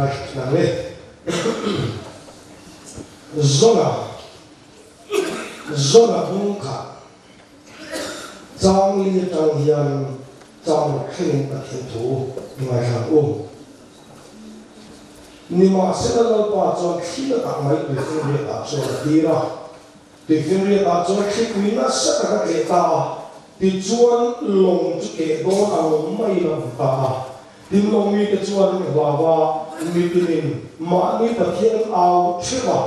Ngaithla thin ang e. Zona, Zona bung khat chang li atang hian chang ruk thlengin Pathian thu i ngaithla ang u. Nimahsela Lalpa chuan thli a tak mai tuifinriatah chuan a tir a. Tuifinriatah chuan thlipui nasa tak a tleh ta a, tichuan lawng chu keh dawn ang maiin a awm ta a. Tin lawng mite chuan an hlau a, mitinin mahni Pathian an au theuh a,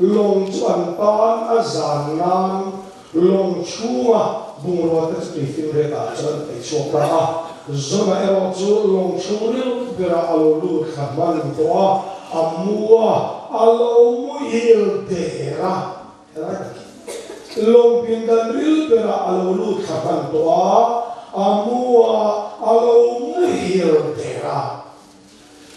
lawng chu an tan a zan nan lawng chhunga bungrua te chu tuifinriatah chuan an peih chhuak ta a. Zona erawh chu lawng chhung ril berah a lo lut thla hman tawh a, a mu a, a lo muhil der a. Helai tak hi lawng pindan ril berah a lo lut thla hman tawh a, a mu a, a lo muhil der a.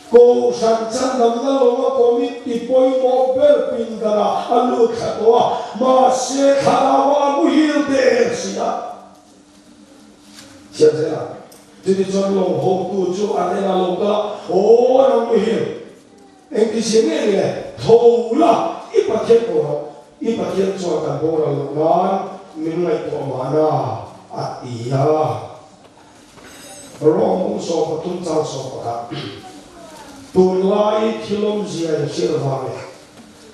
Kohhran chandamna lawnga committee pawimawh ber pindanah a lut thla tawh a, mahse thlarauah a muhil der si a. Thiam zel a, chutichuan lawng hotu chu an en a lo kal a, Aw nang muhil, Engti zia nge ni le? Tho la, i Pathian ko rawh. I Pathian chuan kan boral loh nan min ngaihtuah mahna, a ti a. Rom bung 13 chang 11. Tunlai thil awmzia in hriat avang leh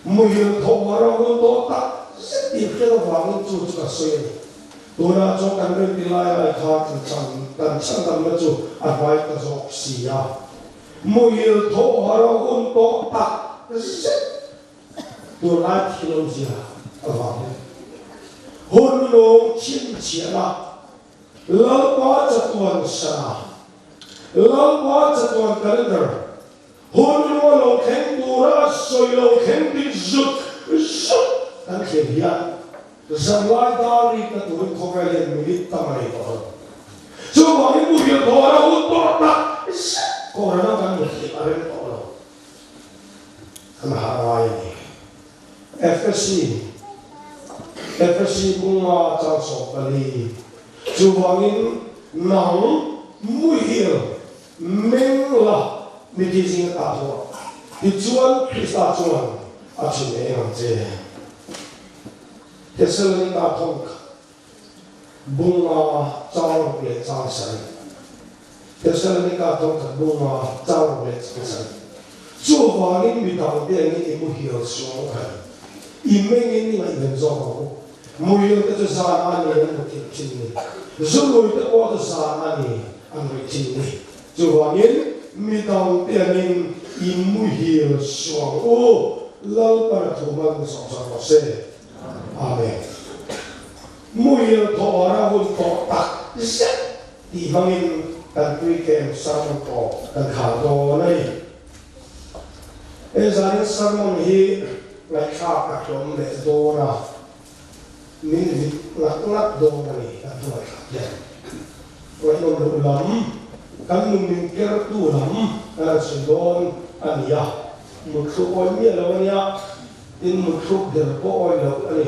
muhil tho mar a hun tawh tak zet tih hriat avangin chu chu ka sawi a ni. Tunah chuan kan rinti lai lai kha kan chhan kan chhandamna chu a hnuai ta zawk si a. Muhil thawh har a hun tawh tak zet tunlai thil awmzia avang hian hun lung chhinchhiahna Lalpa chatuan sana, Lalpa chatuan calendar, hun lung a lo thleng tura sawi lo thleng dik zut zut kan thlir hian zanlai dar rikna turin khawvel hian minute tam a nei tawh lo. Chuvangin muhil thawh a hun tawh tak zet Corona kan muthilh a rem tawh lo. Kan harh ngai a ni. FSC FSC bunga chang 14. Chuvangin nang muhil meng la mithi zinga tah zawh tichuan Krista chuan a chhun eng ang che. Thessalonika thawng kha Bunga chang ruk leh chang sarih. Thessalonika thawngkhat bunga chang ruk leh chang sarih. Chuvangin mi dangte angin i muhil suang kha i mengin i ngaihven zawk ang u. Muhil te chu zan a ni an muthilh thin ni. Zunui te pawh chu zan a ni an ruih thin ni. Chuvangin mi dangte angin i muhil suang u. Lalpana thu hman zawk zawk rawh se. Amen. Muhil thawh a hun tawh tak zet tih hmangin kan tui kem sermon tawp kan khar dawn a ni. He zanin sermon hi ngaihthlak a hlawm leh dawn a, min vit ngat ngat dawn a ni kan thu ngaihthlak hian. Ngaihnawm loh lam, kan nun min kertu lam kan han sawi dawn a ni a, mutthluk awih miah lo a nia. Tin mutthluk der pawh awih loh a ni.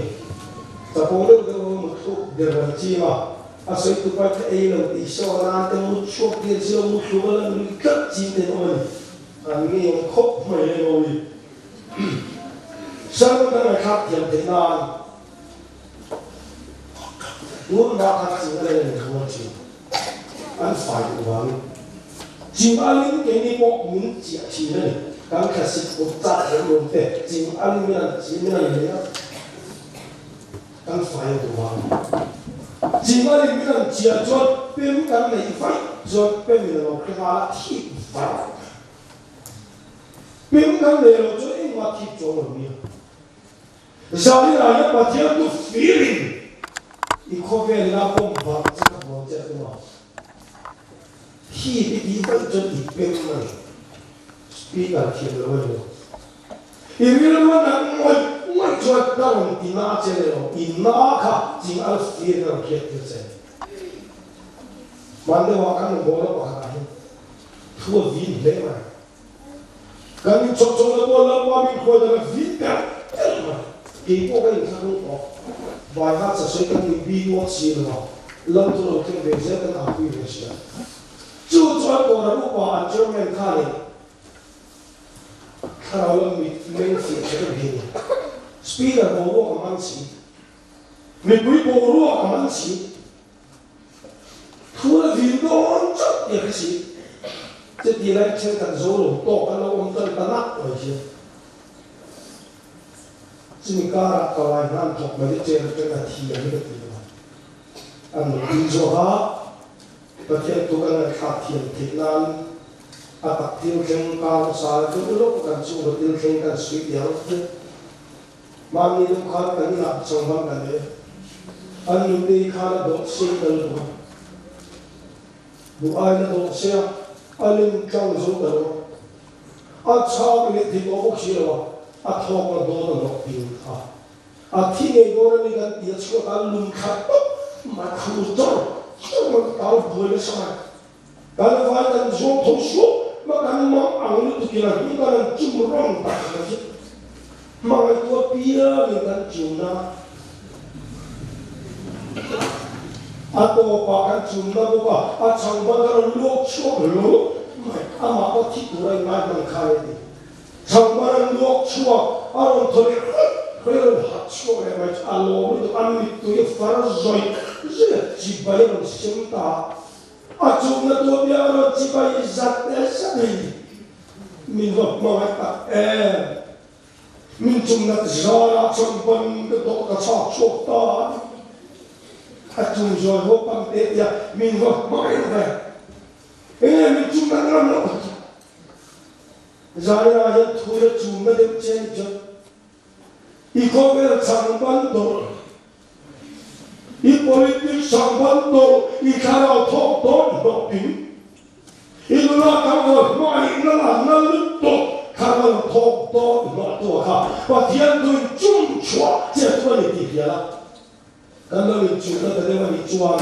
Chapo deuh deuh ho mutthluk der an ching a, a sawi tu pai kha ei lo tih saw a nan te mut chhuak tir si lo mutthluk a lan lui tlat chin te an awm a ni. An ngei ang khawp mai le Ngawi. Sermon kan ngaihthlak thiam theih nan tun hma khan ching a len an rual thin. An fai duh vangin ching alin keini pawh min chiah thin a ni. Kan thlasik kut chak lem lum te ching alin min an chi min an lei a, kan fai duh vangin ching alin min an chiah chuan pem kan neih vaih chuan pem in a lo hre nghal a, thik vaih. Pem kan neih loh chuan engmah thik chuang lo nia. Zalina hian Pathian chu firin i khawvel ina pawm vang che ka hmuh che a tum a, hi ti tih vaih chuan i peng a ni. Speaker thiam lo a ni lo. I rilru a nat ngawih ngawih chuan ka rawn ti na che leh lo, i na kha ching al fir ka rawn hriat tir che a ni. Hman deuhah kan rawn bawlna pakhatah hian thu a vin hle mai. Kan in chawp chawp na pawh Lalpa min khawi dan a vin ber ber mai. Kei pawh ka inthlak reng tawh. Vai kha chasawi kan ni bik ngawt si lo a, Lal chu lo thleng ve zel kan ang pui ve si a. Chu chuan Kawra upa an chairman khanin. Thlarau lam mit meng fiah tha deuh hi a ni. Speaker boruak a man si. Mipui boruak a man si. Thu a vin dawn chauh tih a hre si. Chutih lai thenkhat zo lo tawk an lo awm tan ta nak mai hian. Chumi karah ka lai hnan thawk mai te chen atang a thi ang ka ti lo. An lo ding zawk a, Pathian thu kan ngaihthlak thiam theih nan a tak thil thleng kar hmasa la deuh lawk a kan chhungkaw thil thleng kan sui tih ang hian mahni deuh khan kan inah changban kan nei a, an nute khan a dawh sei ta lutuk a. Duh aiin a dawh se a, a lim tlang zo ta lo a. A chhak leh thei tawh bawk si lo a, a thawk la dawn a hnawk ping kha. A thi ngei dawn a ni kan ti a chhuat a lum thla tawp mai, khur chawr chawr mai ka tal buai nasa mai. Kan vai kan zuam tho suau ma kan mang ang lutuk in a hnung kan han chum rawn tak mai chu hmangaihtuah piangin kan chum na. A tawpah kan chumna bawk a, a chhang ban ka rawn luak chhuak lo mai, amah pawh thi tur a inngai hman kha a ni. Chhang ban an luak chhuak, a rawn thaw leh hraih hraih a rawn hat chhuak leh mai chu a lawm lutuk, a mittui a far zawih zawih a, chibai a rawn sem ta a, a chumna tur biak a rawn chibai zat zat a ni. Min va hmangaih tak em! Min chumnat zarah chuan ban ka dawh ka chhak chhuak ta a ni. A chung zawi ho pan te tia min va hmangaih ve. Enge min chumnat ngam loh ka ti. Zairah hian thu la chumna deuh che ni chuan i khawvel chhang ban dawrh, i politics chhang ban dawrh, i thlarau thawk dawn hlawh ping. I nula tlangval hmangaihna la na lutuk thlarau thawk dawn hlawh tu a kha Pathian tuin chum chhuah che tu a ni tih hria la. Kan lo inchhunna ta deuh a nih chuan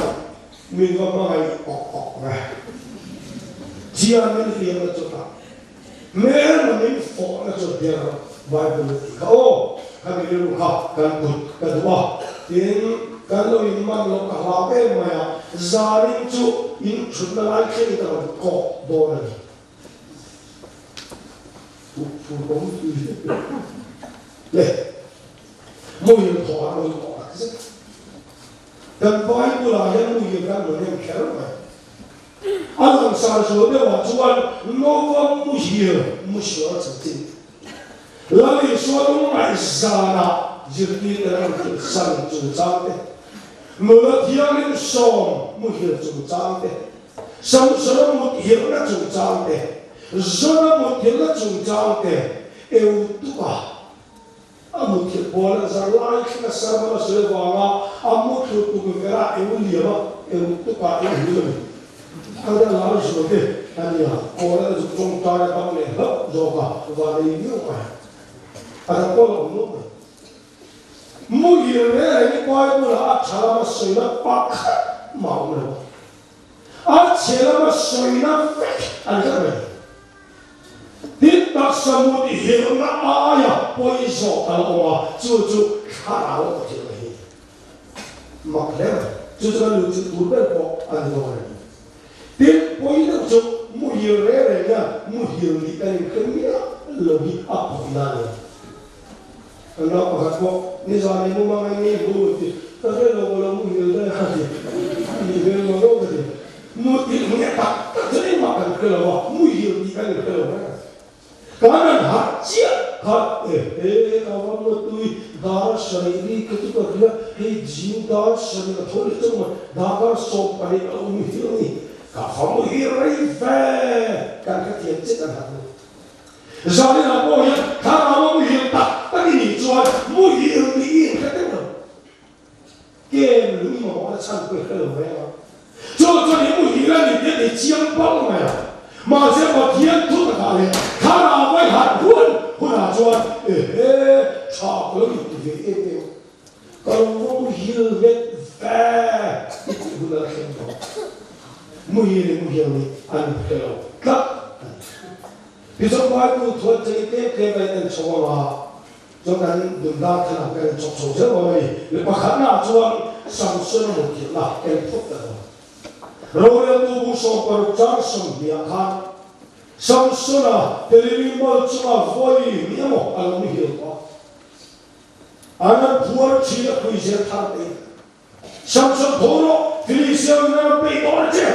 min va hmangaih awk awk ve. Chian min hliamna chu tak hmelma min fawhna chu der Bible a tih kha aw, khami rilru kha kan put ka duh a, tin kan lo in man loh ka hlau em mai a, zanin chu in thutna lai thleng ka rawn kawk dawn a ni. Huh fur awm tui le muhil thawh a rawn kawk tak zet. Kan Bible ah hian muhil kan rawn en kher mai. A langsar zual deuhah chuan Nova muhil musual chanchin Lal Isua lungngaihzanah zirtirte ram thilsan chungchang te, nula thianghlim sawm muhil chungchang te, Samsona muthilhna chungchang te, Zona muthilhna chungchang te, Eutuka a muthilh pawl a zar lai thleng a sermon a sawi avanga a muthlu tukverh a eu liam a, Eutuka eu hil a ni. Kal lar zual te a nia, kawl a zuk tawngtai a dam leh hlauh zawk a, van ei viau mai. A dang pawh a la awm nuam mai. Muhil reng reng hi Bible ah a tha lama sawina pakhat mah a awm lo. A chhe lama sawina vek a ni tlat mai. Tin, taksa mut i hirna aia pawi zawk a la awm a, chu chu thlarau a thilna hi a ni. Mak hle mai. Chu chu kan luhchilh tur ber pawh a ni dawn a ni. Tin, pawi deuh chu muhil reng reng hian muhil nih kan inhre miah lo hi a pawina a ni. Kan nau pakhat pawh nizan i mu mang eng nge bu ti ka hre lo ka lo muhil daih a ti. A nih hmel lo lo ka ti. Muhil nge tak tak chu engmah kan hre lo a, muhil tih kan inhre lo reng a. Kan han harh chiah kha e he ka va mutui dar sarih ri ka chu ka hria hei zing dar sarih a tho leh chauh mai darkar 12 a awm hi a ni ka va muhil rei ve kan hrethiam chiah kan harh lo zanin ah pawh hian thlarau a muhil tak tak i nih chuan muhil tih i inhre deuh lo kem lung i mamawhna chhan pawh i hre lo reng a, chu chuan i muhil a ni tih a ti chiang bang mai a, mahse Pathian thu takah leh thlarau vai harh hun hunah chuan ehe tha ka lo inti ve em em, ka lo va muhil vet ve i tih hun a la thleng tawh. Muhil i muhil nih an hre lo tlat a ni. Tichuan Bible thuan chei tlem tlem a in en chho ang a, Chuan kan dundar thlan kan inchawk chho zel dawn a ni. Mi pakhatnaah chuan Samson a mutthilhna en phawt ta dawn. Roreltu bu 60 chang 20 ah khan. Samsona Telili mal chunga vawi ni emaw a lo muhil tawh a. An an phuar thin a phui zel thar te. Samson tho rawh, Filistia in an rawn peih tawh a che!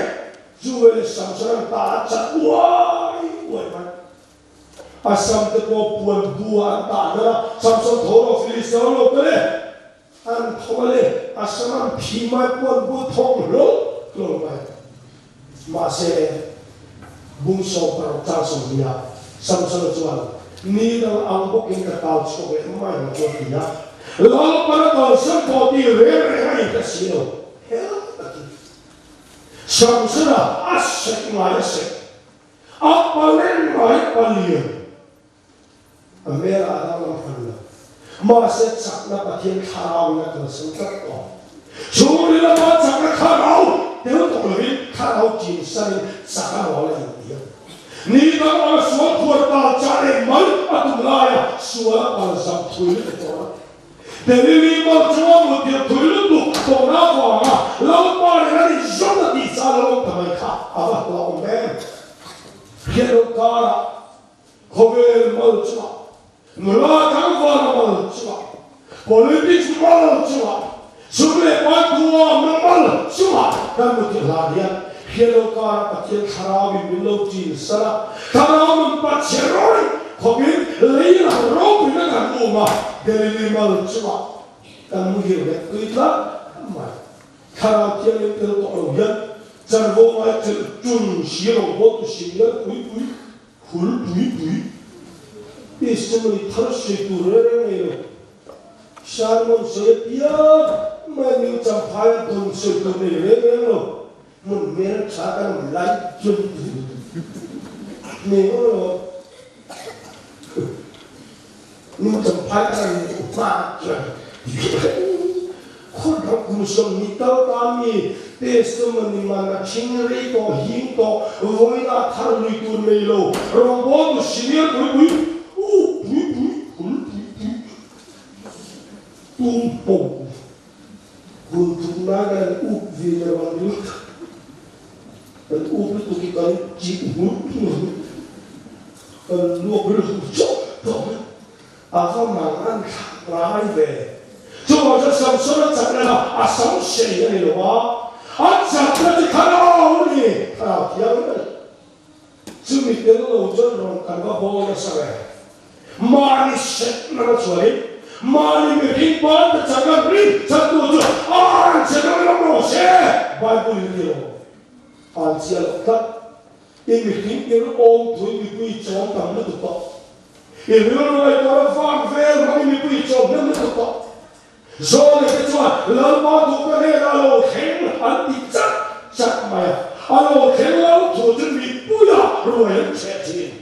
Chu veleh Samson an ta a chat uai uai mai. A sam te pawh puan bu ah an tah hnar a, Samson tho rawh, Filistia an lo kal e! An tho a le, a sam an phih mai puan bu thawng hlawlh hlawlh mai. Mahse, bung 16 chang 20 ah Samsona chuan, Ni dang ang bawkin ka tal chhuak leh mai ang chu a ti a. Lalpan a kalsan tawh tih reng reng a inhre si lo. Hel takin Samsona a sek ngai a sek, a palen ngai a palian. A hmelah a danglam hran lo. Mahse chakna Pathian thlarau in a kalsan tlat tawh. Chhungril lama chakna thlarau tel tawh lovin thlarau chinsan in chak a rawl a inti a. Ni dang anga sual phuar tal chah leh mai a tum laia sual a pal zam thui lutuk tawh a. Delili mal chunga muttir thui lutuk tawhna avanga Lalpa nen an inzawm a tih chah lo awm ta mai kha a va hlauhawm em. Hriatloh karah Khawvel mal chungah, nula tlangval mal chungah, politics mal chungah, sum leh pai tuamna mal chungah kan muti hlan hian hriatlo karah Pathian thlarauin min lo chin san a, thlarau nun pachhe rawih khawpin lei lang ropuina kan um a, Galili mal chungah kan muhil nghet tui tlat mai. Thlarau Thianghlim tel tawh lo hian chanvo ngai chelh chun si rawngbawl tu si ngial pui pui Hul pui pui testimony thar sawi tur reng reng nei lo. Sermon sawi apiang mai New Champhai a dawn sawi tur nei reng reng lo. Hmun hmel tha kan awm lai chuan nei ngawt lo. New Champhai kan an hma chuan Khawt ram kum 20 tal ta mi testimony man a thing rei tawh hing tawh vawiin thar lui tur nei lo rawngbawl tu senior pui pui u pui pui hul pui pui tum pawm hun thum lai kan an up ve le bang ringawt kan up lutuk hi kan chih nghulh nghulh kan luak rilru chauh tawh mai. A va mang an thlak ngai ve. Chuvang chuan Samson a chak leh a, a sam sei a ni lo a, a chakna chu thlarau a ni, thlarau thianghlim a ni. Chumi tel lo chuan rawn kan va bawl nasa ve. Mahni setna na chuanin mahni mihring ban te chakna rin chhantu chu an che dang lam rawh se, Bible in a ti lo. An chiah loh tlat. I mihring ir awm thui mipui chawm tam lutuk tawh. I rilru ngaihtuah a vak vel hmangin mipui chawm hnem lutuk tawh. Zawlei te chuan Lalpa duh ka hnenah a lo thleng an ti chat chat mai a. A lo thleng lo thu chu mipuia ruai an chheh thin.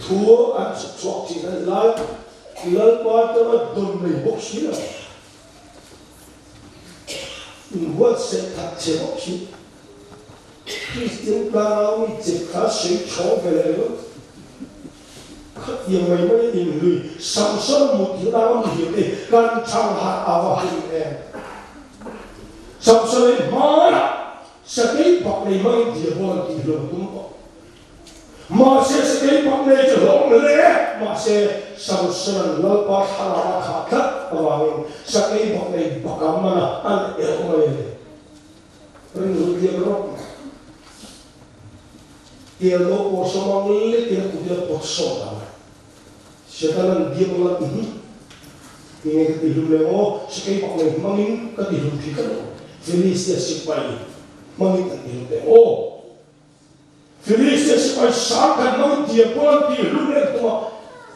Thu an chhuk chhuak thin a ni lai a, Lalpa tanga dawn nei bawk si lo. Inhuatsaih that che bawk si. Kristian tlangau mi che kha sawi chhawng ve leh ringawt. Khatiang mai mai a inhlui Samson mut hi ram hir te kan chhang harh a va hun em. Samson hi hmanah sakei pak nei hmangin diabol an tih hlawm tum tawh. Mahse sakei pak nei chu hlawm hle mahse Samson-a'n Lalpa thlarau a khah tlat avangin sakei bak nei baka mana an elh mai a ni. Ringrut lian rawk mai. Tel lo pawh sawm ang lekin a kut hi a pawt sawm ta mai. Setanan biak lam i hmu. Tinge ka tihlum leh aw, sakei bak nei hmangin ka tihlum thei tlat lo. Philistia sipai hmangin kan tihlum teh aw. Philistia sipai sang khat hmangin tiang pawl an tihlum leh an tum a.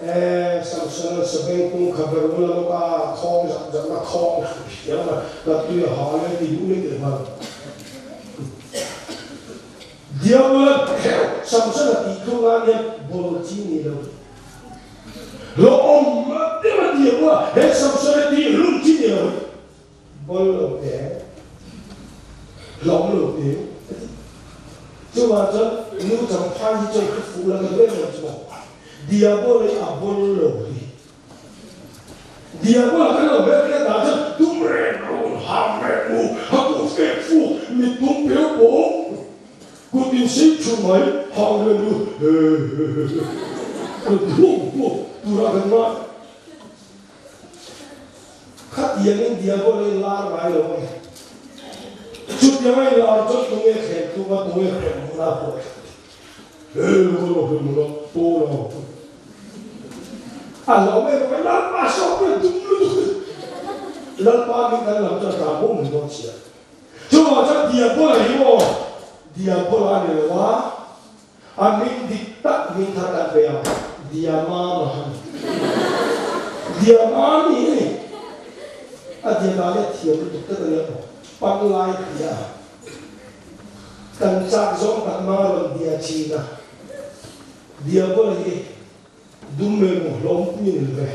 E, Samson-a'n sabeng kung kha ber bula lawka khawng zak zakna khawng hriam a, ka tui a ha leh ti duh leh teh nghal. Diabola'n kheuh Samson-a tih tluk nan hian bol chi ni lo. Hlawhawm deuh a Diabola he Samson-a tih hlum chi ni lo hi bol lo teh, hlawm lo teh a ti. Chuvang chuan nu champhai hi chuan kha fuh la ka duh em em chu maw. Diabola hi a bol lo hi. Diabola kan lo hmel hriat dan chuan tum reng run, ham reng u, ha kut fek fuk, mit tum peu pawh, kut in. Insei thu mai hang reng lu he he he he kan ti huam huam turah kan ngai. Khatiangin diabol a inlar ngai lo a ni. Chutianga inlar chuan tunge thleng tum a, tunge hrem hmun a buai thlak thin. He lo lo hrem hmun a, pawn a awm thung. A hlauh em em a, Lalpa sawm hian dum lutuk hi. Lalpa min kan lam chuan tlan bawk mai dawn sia. Chuvang chuan Diabola hi maw Diabola a ni lo a, a hming dik tak hming thar kan pe ang, Diamama a ni. Diamami a ni. A dia dan hi a thiam lutuk tlat a nia maw, panglai tia a kan chak zawng tak hmang a rawn dia thin a. Diabola hi Dum leh maw hlawm pui ni ve.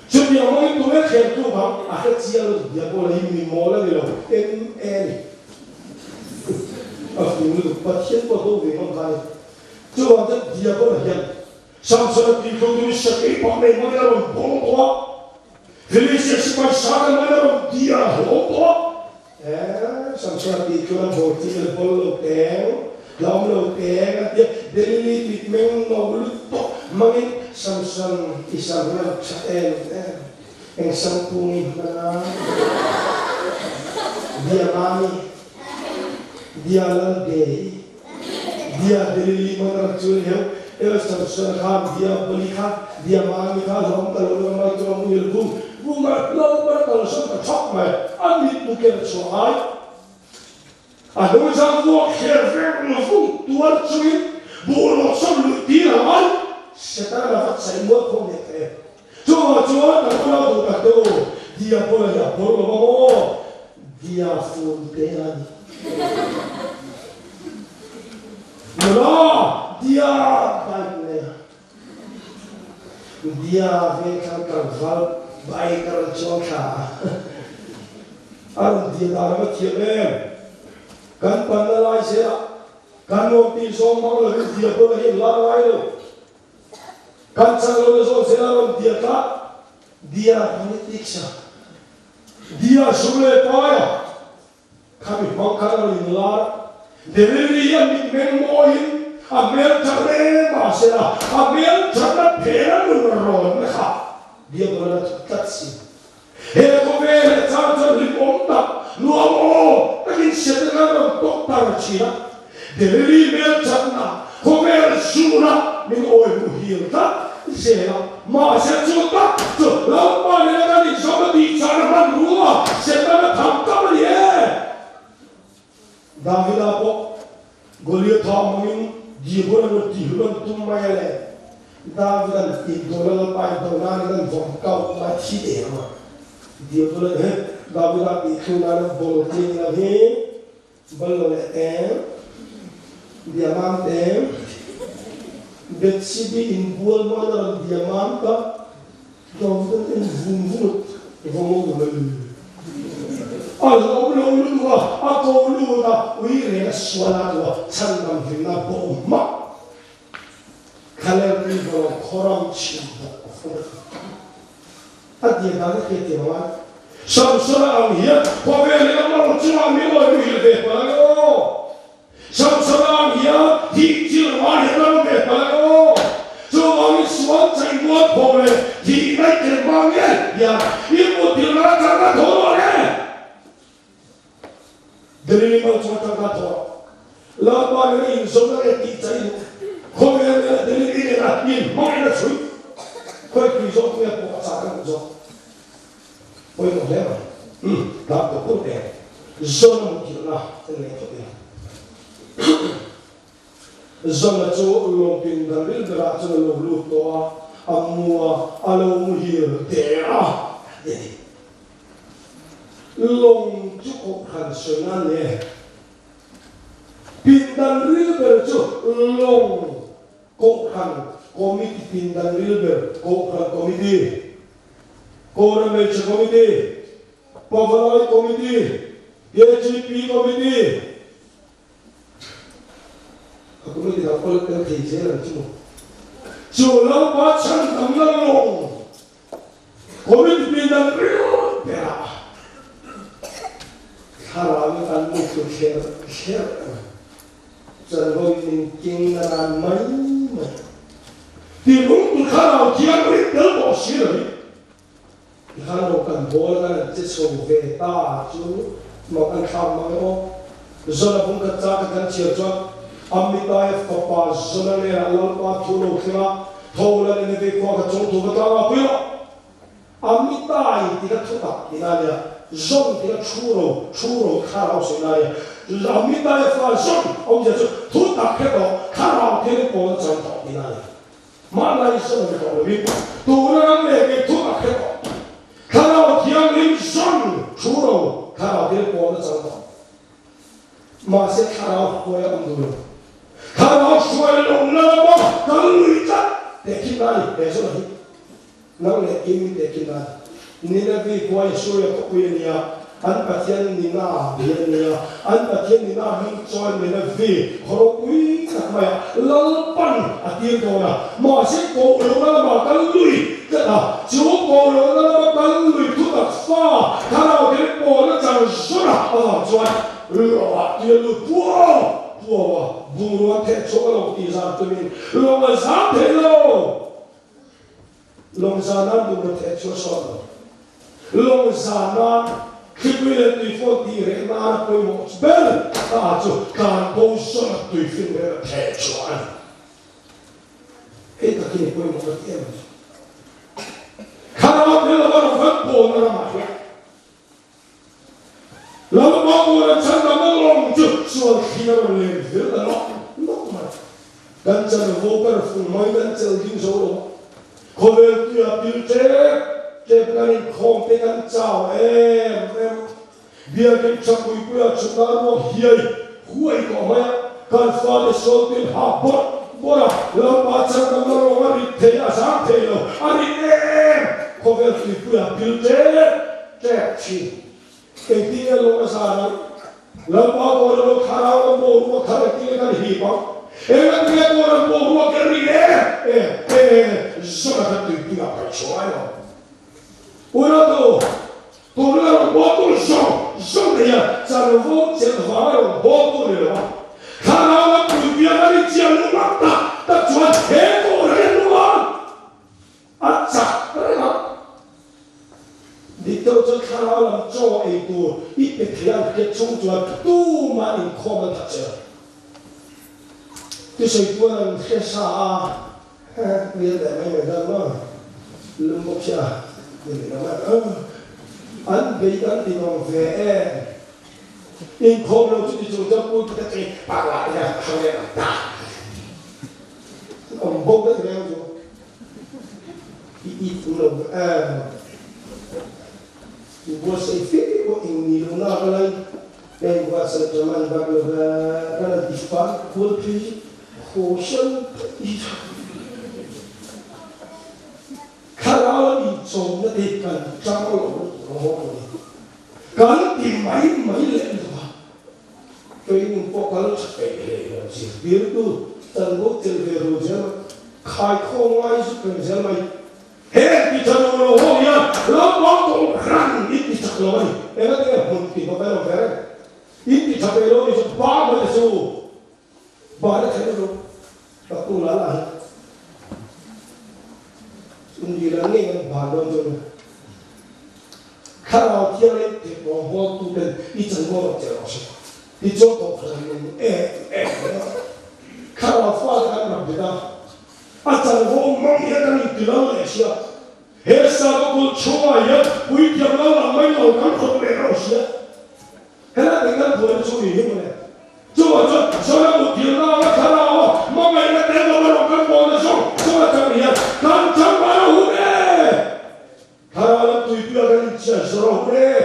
Chutiang hmangin tunge thlentu bang a hre chiang lutuk Diabola hi mi mawl a ni lo, MA ni. A fing lutuk, Pathian pawh do ve ngam kha a ni. Chuvang chuan Diabola hian Samsona tih thu tumin sakei pak nei hmangin a rawn bawng tawh a, Philistia sipai sa kan hmangin a rawn dia hlawm tawh a. Eeh, Samsona tih chuan a bawr chi le bawl lo teng, hlawm lo teng a tia, Delili tih meng no lutuk hmangin Samson i sam hi a tha em em, eng sam pung i hman a, Dia Mami, Dia Lal Dei, Dia Delili man a rak chu heu, eo Samsona kha Dia Bali kha, Dia Mami kha hlawm ta lo la mai chu a muhil vung vung a, Lalpa na kalsan ta thak mai, a mit mu ker chhuah ngai. A hnungzang vuak hler veng vung tuar chungin buh rawh sawn luih tir a ngai, Setana la vat saih mual khawm leh ta em. Chuvang chuan kan unau duh tak te u, Diabola hi a bawr lo ang aw, Dia fun te a ni. Nula, Dia bike nei a. Dia vengthlang tlangval bike a rawn chuang thla a. A rawn dia dan a va thiam em. Kan panna lai zelah kan nuam tih zawng mang lovin Diabola hi a la ngai lo. Kan chak lo na zawn zel a rawn dia tlat. Dia politics a dia sum leh pai a khami hmang khan a rawn inlar. Delili a mitmeng mawiin a hmel tha hle mahsela a hmel thatna phen a nun rawn na kha dia bawlh a thut tlat si. He khawvel leh chang chuan hlimawm tak nuam aw takin siamna khan rawn tawk tar thin a. Delili hmel thatna khawvel zuna min awi hmu hil tlat zel a. Mahse chu tak chu Lalpa nena kan inzawm a tih chahna hmanrua Setana tham tam a ni e. Davida pawh Goliatha hmangin Dibon an rawn tihhlum an tum mai a le. Davida'n indawhna Lalpa indawh nan in an vawm kau mai thi em a. Dibon an he Davida tihthlu nan an bawlh tling lo hi bal lo leh teng, diamam teng, Bethsebi inbual hmangin a rawn diamam ta. Davida'n en vung vung a vawng lo mai. A hlawm lo lutuk a, a ko lut a, ui reng a sual a tu a, chhandam hlimna bawh hmak. Thlalel tui vawng khawram chhim bawk a fur a. A dia dan a hriat thiam angai. Samsona ang hian khawvel in a mal chungah min awi muhil ve palh ang aw. Samsona ang hian thih chilh ngai hian a rawn ve palh ang aw. Chuvangin sual chaih mual pho leh thih naih tel hma ngei hian i mutthilh nana chang ka thaw rawh le. Delili mal chunga chang ka thaw rawh. Lalpa nena inzawmna nge tih chaih i duh? Khawvel nena Delili nena inhmangaihna chhui khawi tui zawk nge pawh a chak kan duh zawk? Pawimawh hle mai. Umm, tlak tawh pawh eng Zona mutthilhna en leh phawt ila. Zona chu lawngpin dan ril berah chuan a lo lut tawh a, a mu a, a lo muhil der a, a ti. Lawng chu kohhran sawi nan nge? Pindan ril ber chu lawng kohhran committee pindan ril ber kohhran committee, Kohhran hmeichhe committee, Pavalai committee, KGP committee, a committee dang pawh la tel thei zel ang chu maw. Chu Lalpa chhandamna lawng Committee pindan ril berah thlarau in an mut tur thler thler a ni. Chanvo in min keng na ran mai mai. Ti lung tu thlarau thianghlim tel tawh si lo hi. Tikhan lo kan bawl a kan che chho ve ta chu mak an thlak mang e aw. Zona bung khat chang khat kan chhiar chuan Amitai fapa Zona hnenah Lalpa thu lo thleng a, tho la Nineveh khua kha chung thu va tlang a pui rawh. Amitai ti kha thu tak tihna a nia, Zon ti kha thu ro, thu ro thlarau sawi na a nia. Amitai fa Zon awmzia chu thu tak hre tawh, thlarau thianghlim pawl a chang tawh tihna a ni. Hmanlai zawn tawh lovin tuna ram leh kei thu tak hre tawh. Thlarau Thianghlim zawn thu ro Thlarau Thianghlim pawl a chang tawh. Mahse Thlarau hruai a awm duh lo. Thlarau hruai lohna lama kal lui tlat tehkhin na a ni. He zawn hi nang leh kei min tehkhin na a ni. Nineveh khua hi Suria khawpui a ni a, an Pathian Nina bia a ni a, an Pathian Nina hming chuan Nineveh khaw ropui tak maiah Lalpan a tir dawn a, mahse koh lohna lamah kal lui tlat a, chu koh lohna lama kal lui thutak fa thlarau thil pawn a chang zawr a avang chuan lawngah tui a lut puau puau a, bungrua theh chhuak a lo tih zan tumin lawng a zam thei lo. Lawng zana bungraw theh chu a sawt lo. Lawng zana thlipui leh tuifawn tih reh nana pawimawh ber ta chu tlan bo zawna tuifin reng a theh chhuah a ni. Hei tak hi ni pawimawh ka ti em a ni. Thlarau tel lova rawn kan pawlna ramah hian Lalpa pawlna chhandamna lawng chu sual thli a rawn len vil ta nawk nawk mai. Kan chanvo kan fung mai kan chel ding zo lo a. Khawvel tuia pil tep tep kan inkhawm te kan chau em em a. Biakin tha puipuia chhutna ruak hiai huai tawh mai a. Kan fate sawn tuin hak bawrh bawrh a, Lalpa chhandamna lawng a rit thei a zang thei lo, a rit em! Khawvel tuipuia pil tep tep thin. Engtin nge lawng a zan ang? Lalpa Kawra lo thlarau lam boruak thar engtin nge kan hip ang? Engati nge Kawra boruak hi a ri em em em? Zawna kan tuipuiah paih chhuah ngai lo. Unautu, tuna rawn bawltu zawng zawng te hian chanvo chelh vanga rawn bawltu ni lo a, thlarau lam tuipuia kan inchian luh ngam tak tak chuan he Kawra hian lung a chak reng ang. Dik deuh chuan thlarau lam chaw ei tur i pe thei ang hriat chung chuan tumah inkhawm an that che lo. Thusawi tuan an hre sa a, hmel leh mai mai dan maw lum bawk sia ni leh lo mai ang. An bei an ti nawm ve em. Inkhawm lo chu ti chung chuan pulpit a chei pak lah te hian a hrang leh ang ta. Awm bawk daih mai ang chu. I it lo em i buatsaih fe pawh eng ni lo nak a lai heng buatsaih ṭha man bak lo va kan han ti far kual phei haw hran phei thlarau lam inchawmna te kan ṭang lo lutuk ang bawk a ni kan ti mai mai leh lutuk a training pawh kal ṭha peih hlei lo zirtirtu chanvo chelh ve ru zel mai Khaikhawm ngai zuk reng zel mai. He ti tha lo lo ho hian Lalpa Kohhran in ti chak lo a ni. Engati nge hmun ti bawk a lo ve reng. In ti tha ve lo ni chu ba mai te chu ba na theih lo ka tu la la hi. In dil an ngei an ban dawn chu a ni. Thlarau Thianghlim thek rawngbawl tu ten i chanvo rawh che rawh se. Tichuan Kohhran nung em em mai a, Thlarau fate kan ram bet a, a chanvo mang hian kan inti lal leh sia. He sakhaw kulh chhungah hian puithiam lal ang mai lo kan khawp leh reuh sia. Helai te kan buaina chu ni hi mawle. Chuvang chuan Zona mutthilna anga Thlarau a hmangaihna tel lo erawh kan bawlna zawng zawng atang hian kan changval a hun e! Thlarau lam tuipuia kan inchhiar zawr a hun e!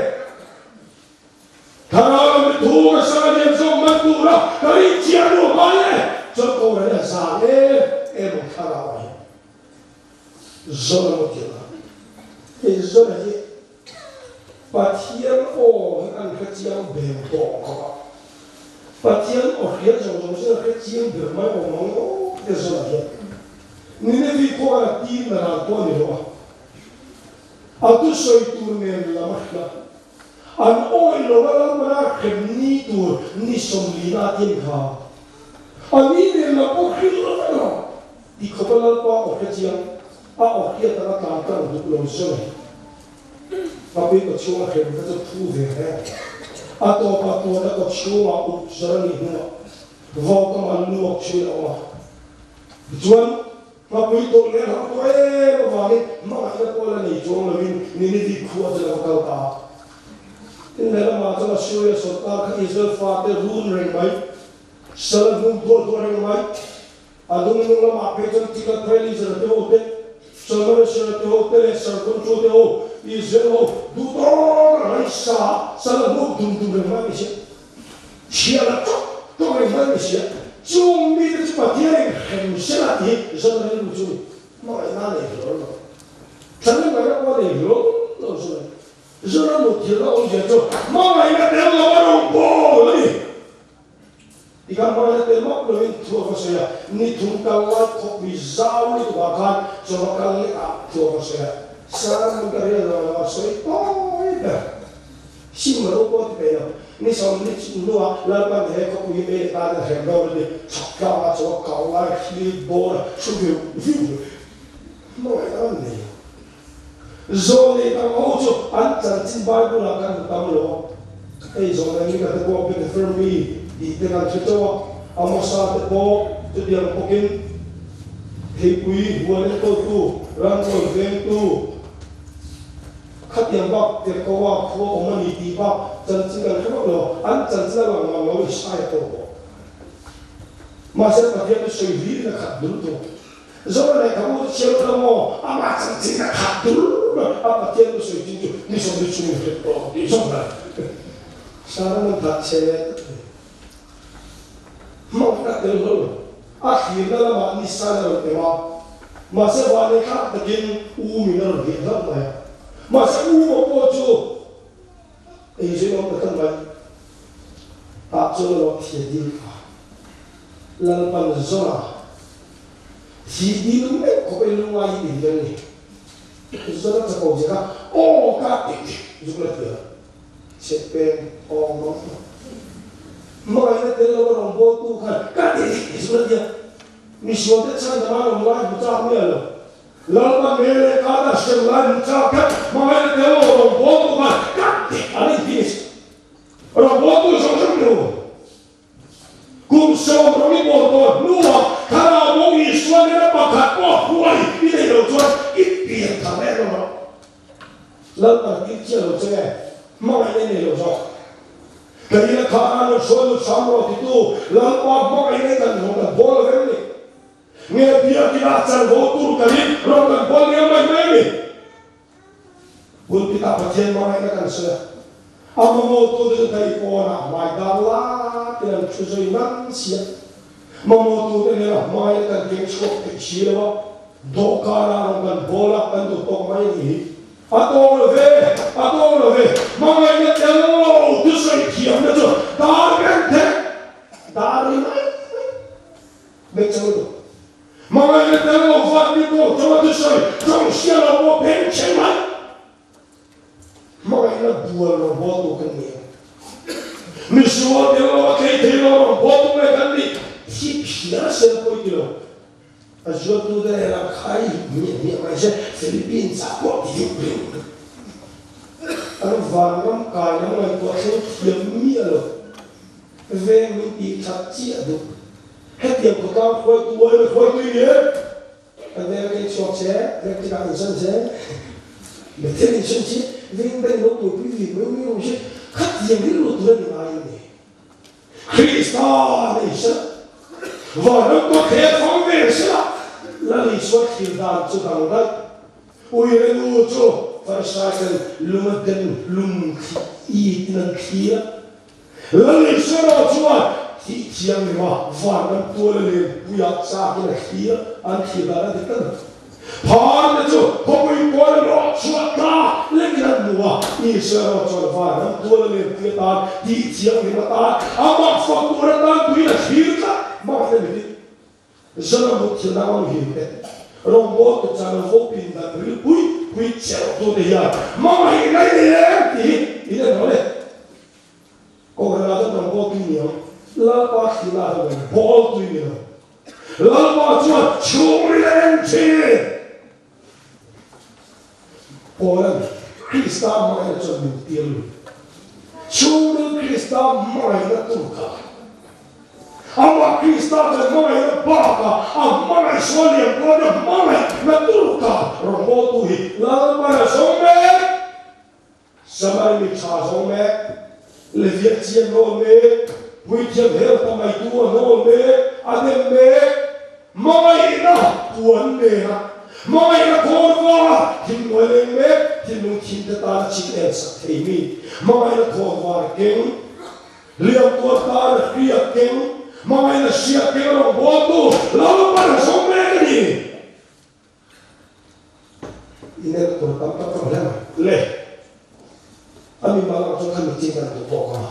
Thlarau lam hi thu ka sang a lian zawk man tura ka rin chiah nu hmai e chuan Kohhran hi a zang em em ang thlarau ah hian Zona maw tih ang hei Zona hi Pathian aw hi an hre chiang beng tawh khawp a Pathian aw hriat zawng zawng chu an hre chiang ber mai awm ang aw tia Zona hian Ninevi khua khan a tir na ral pawh a ni lo a a thusawi tur nen lam a hrilh a. An awih lo a lalmana hrem ni tur ni sawmlina a tin kha. A ni nen lam pawh hrilh vek lo. Ti khawpa Lalpa aw hre chiang, a aw hriat anga tlan tlang duh lo zawng e. Ngapui kaw chhunga hrem kha chu phu ve reng. A tawpah tuahna kaw chhungah up zawr a nih hnuah vawkam an luak thin a awm a. Tichuan, Ngapui tawh leh hauh tawh em avangin hmangaihna pawh la nei chuang loin Ninivi khua chu lo va kal ta a. Tin, lehlamah chuan Assyria sawrkar kha Israel fate run reng mai, sal a hnum duah duah reng mai. A lung lamah phei chuan Tiglath-Pileser te ho te, Shalmaneser te ho te leh Sargon chu te ho, Israel ho duh tawk a ngaihsa a, sal a hnuk dum dum reng mai a ni sia. Chhiar a tawk tawk reng mai a ni sia. Chung mite chu Pathianin hrem sela tih hi Zona rilru chu ni. Hmangaihna a nei hlawl lo. Thlanna pawh a nei hlawl lo Zona. Zona mutthilhna awmzia chu hmangaihna tel lo a rawngbâwl a ni. Tikhan hmangaihna tel map loin thu a va sawi a, ni thum kal lai khawpui zau lutuk ah khan chaw va kal leh ah thu a va sawi a, Sermon ka rial lo lo a sawi tawi ber. Sim ro pawh a ti peih lo. Ni 40 hnuah Lalpan he khawpui hi mei leh tan a hrem dawn a ni. Chhak tlangah chaw a kau lai thli bawr a hru viu viu mai. Hmangaihna an nei lo. Zawlnei dang ho chu an chanchin Bible ah kan hmu tam lo a, hei zawlnei Mika te pawh Bethlehem mi tih te kan hre teuh a, Amosa te pawh chutiang bawkin theipui huan enkawltu, ramkawl vengtu, khatiang bak Tekoa khua awm a ni tih bak chanchin kan hre vak lo a, an chanchin a lang mang lo Isaia pawh pawh. Mahse Pathian chu sawi hlir in a khat dul thung. Zoram leh ka u chu chhiar ula maw? Amah chanchin a khat dur mai a, Pathian thusawi chin chu ni 40 chhungin hret tawh ang tih zawk mai. Sarah man that chhe leh tak mai. Hmangaihna a tel hlauh lo. A thlirna lamah ni san a rawn em a, mahse vanei thlak takin u min a rawn hliah hlauh mai a. Mahse u maw pawh chu ei zui awm ta tlat mai. Tah chuan a lo thia dil kha. Lalpan Zora thi dil meuh khawp in lungngai hi in tel ni. Zora chapo zia kha aw ka ti zuk la ti a, chhe peng awng mang tawh. Hmangaihna tel lo a rawngbawltu khan ka ti zuk la ti a, misual te chhan dama rawn lai hmu chak miah lo. Lalpan me leh ka ta hrem lai hmu chak khan hmangaihna tel lo a rawngbawltu khan ka ti an inti ni. Rawngbawltu zawng zawng ni lo. Kum 10 rawng i bawl tawh hnuah Thlarau bo Isua nena pakhat pawh huai i nei lo chuan i pian thar reng lo rawh. Lalpan a tir chiah lo che nge? Hmangaihna i nei lo zawk. Ka ina kha a rawn hruai lut hram rawh titu Lalpa hmangaihna i kan rawn kan bawl lo vem ni? Nge biakina chanvo tur kan in rawn kan bawl liam mai mai a ni? Pulpit ah Pathian hmangaihna kan sawi a, a mamawhtute chu daih pawnah hmai dar latin an thu zui ngang si a, mamawhtute nena hmangaihna kan keng chhuak theih si lo a, dawhkanah rawn kan bawl a, kan duh tawk mai a nih hi. A tawng lo ve, a tawng lo ve, hmangaihna tel lo thusawi thiamna chu dar reng thei, dar ri mai mai, hmeichhe lutuk. Hmangaihna tel lo vat ni pawh chaw a thusawi tawng hria lo pawh pheng chhe mai. Hmangaihna bual rawn haw tu kan ni ang. Misual tel lo a tlei thei lo rawn haw tu nge kan nih thi phiar sel pawi ti lo. A zualtu te nen a khai hmiah hmiah mai se Philippines ah pawh ti deuh reng. An vanram kai lam ngaihtuah thleng thiam miah lo. Veng min tih that chiah duh. Hetiang khawtlang hruaitu uaina hruaitu i ni e. Kan veng atangin chhuak che, veng tikah insawn che, Bethel insawn che, veng beng lo tuipui vi mai mai awm che, khatiang rilru tur a ni ngai a ni. Krista nei sela, vanram pawh thler fang ve sela, Lal Isua thlir dan chu dang daih. Uire nu chu Farisai ten lung a den lum thli it in an thlir a. Lal Isua chuan thih thianghlim a van lam tual a len puiah chakin a thlir a, an thlir dan a dik a ni. Phar te chu khawpui pawn a rawh chhuah ta lekin an hmu a, Isua erawh chuan van lam tual a len pui atan thih thianghlim atan amah fak tur atan tuin a thlir tlat mah hle mitin. Zana mut thil dang ang him te, rawngbawl te chan vo pin dan ril pui pui chelh tu te hian hmangaih ngai nei em tih hi in en rawh le. Kohhran ah chuan rawngbawl tu ni ang. Lal. Lalpa thihna hi rawn bawl tui ni lo. Lalpa chuan chhungril a en thin. Paula'n Krista hmangaihna chuan min tir lut. Chhungril Krista hmangaihna tur kha Amah Krista kan hmangaihna bakah a hmangaih sual lian pawn a hmangaihna tur kha rawn hawltu hi Lalpan a zawng mek. Samari mi tha zawng mek, Leviat chian nawn mek, puithiam hel ta mai tu a hnawn mek, a dem mek. Hmangaihna puan nena hmangaihna khawn var thinhnuai leng mek, thinlung thinte tana chin en sak thei mi, hmangaihna khawn var keng, Hliam tuar tan a hriat keng, hmangaihna hriat keng rawngbawltu Lalpan a zawng mek a ni. Inel tur tam tak ka hle mai. Le, a mi mal ang chuan kha mi chin an duh tawk a,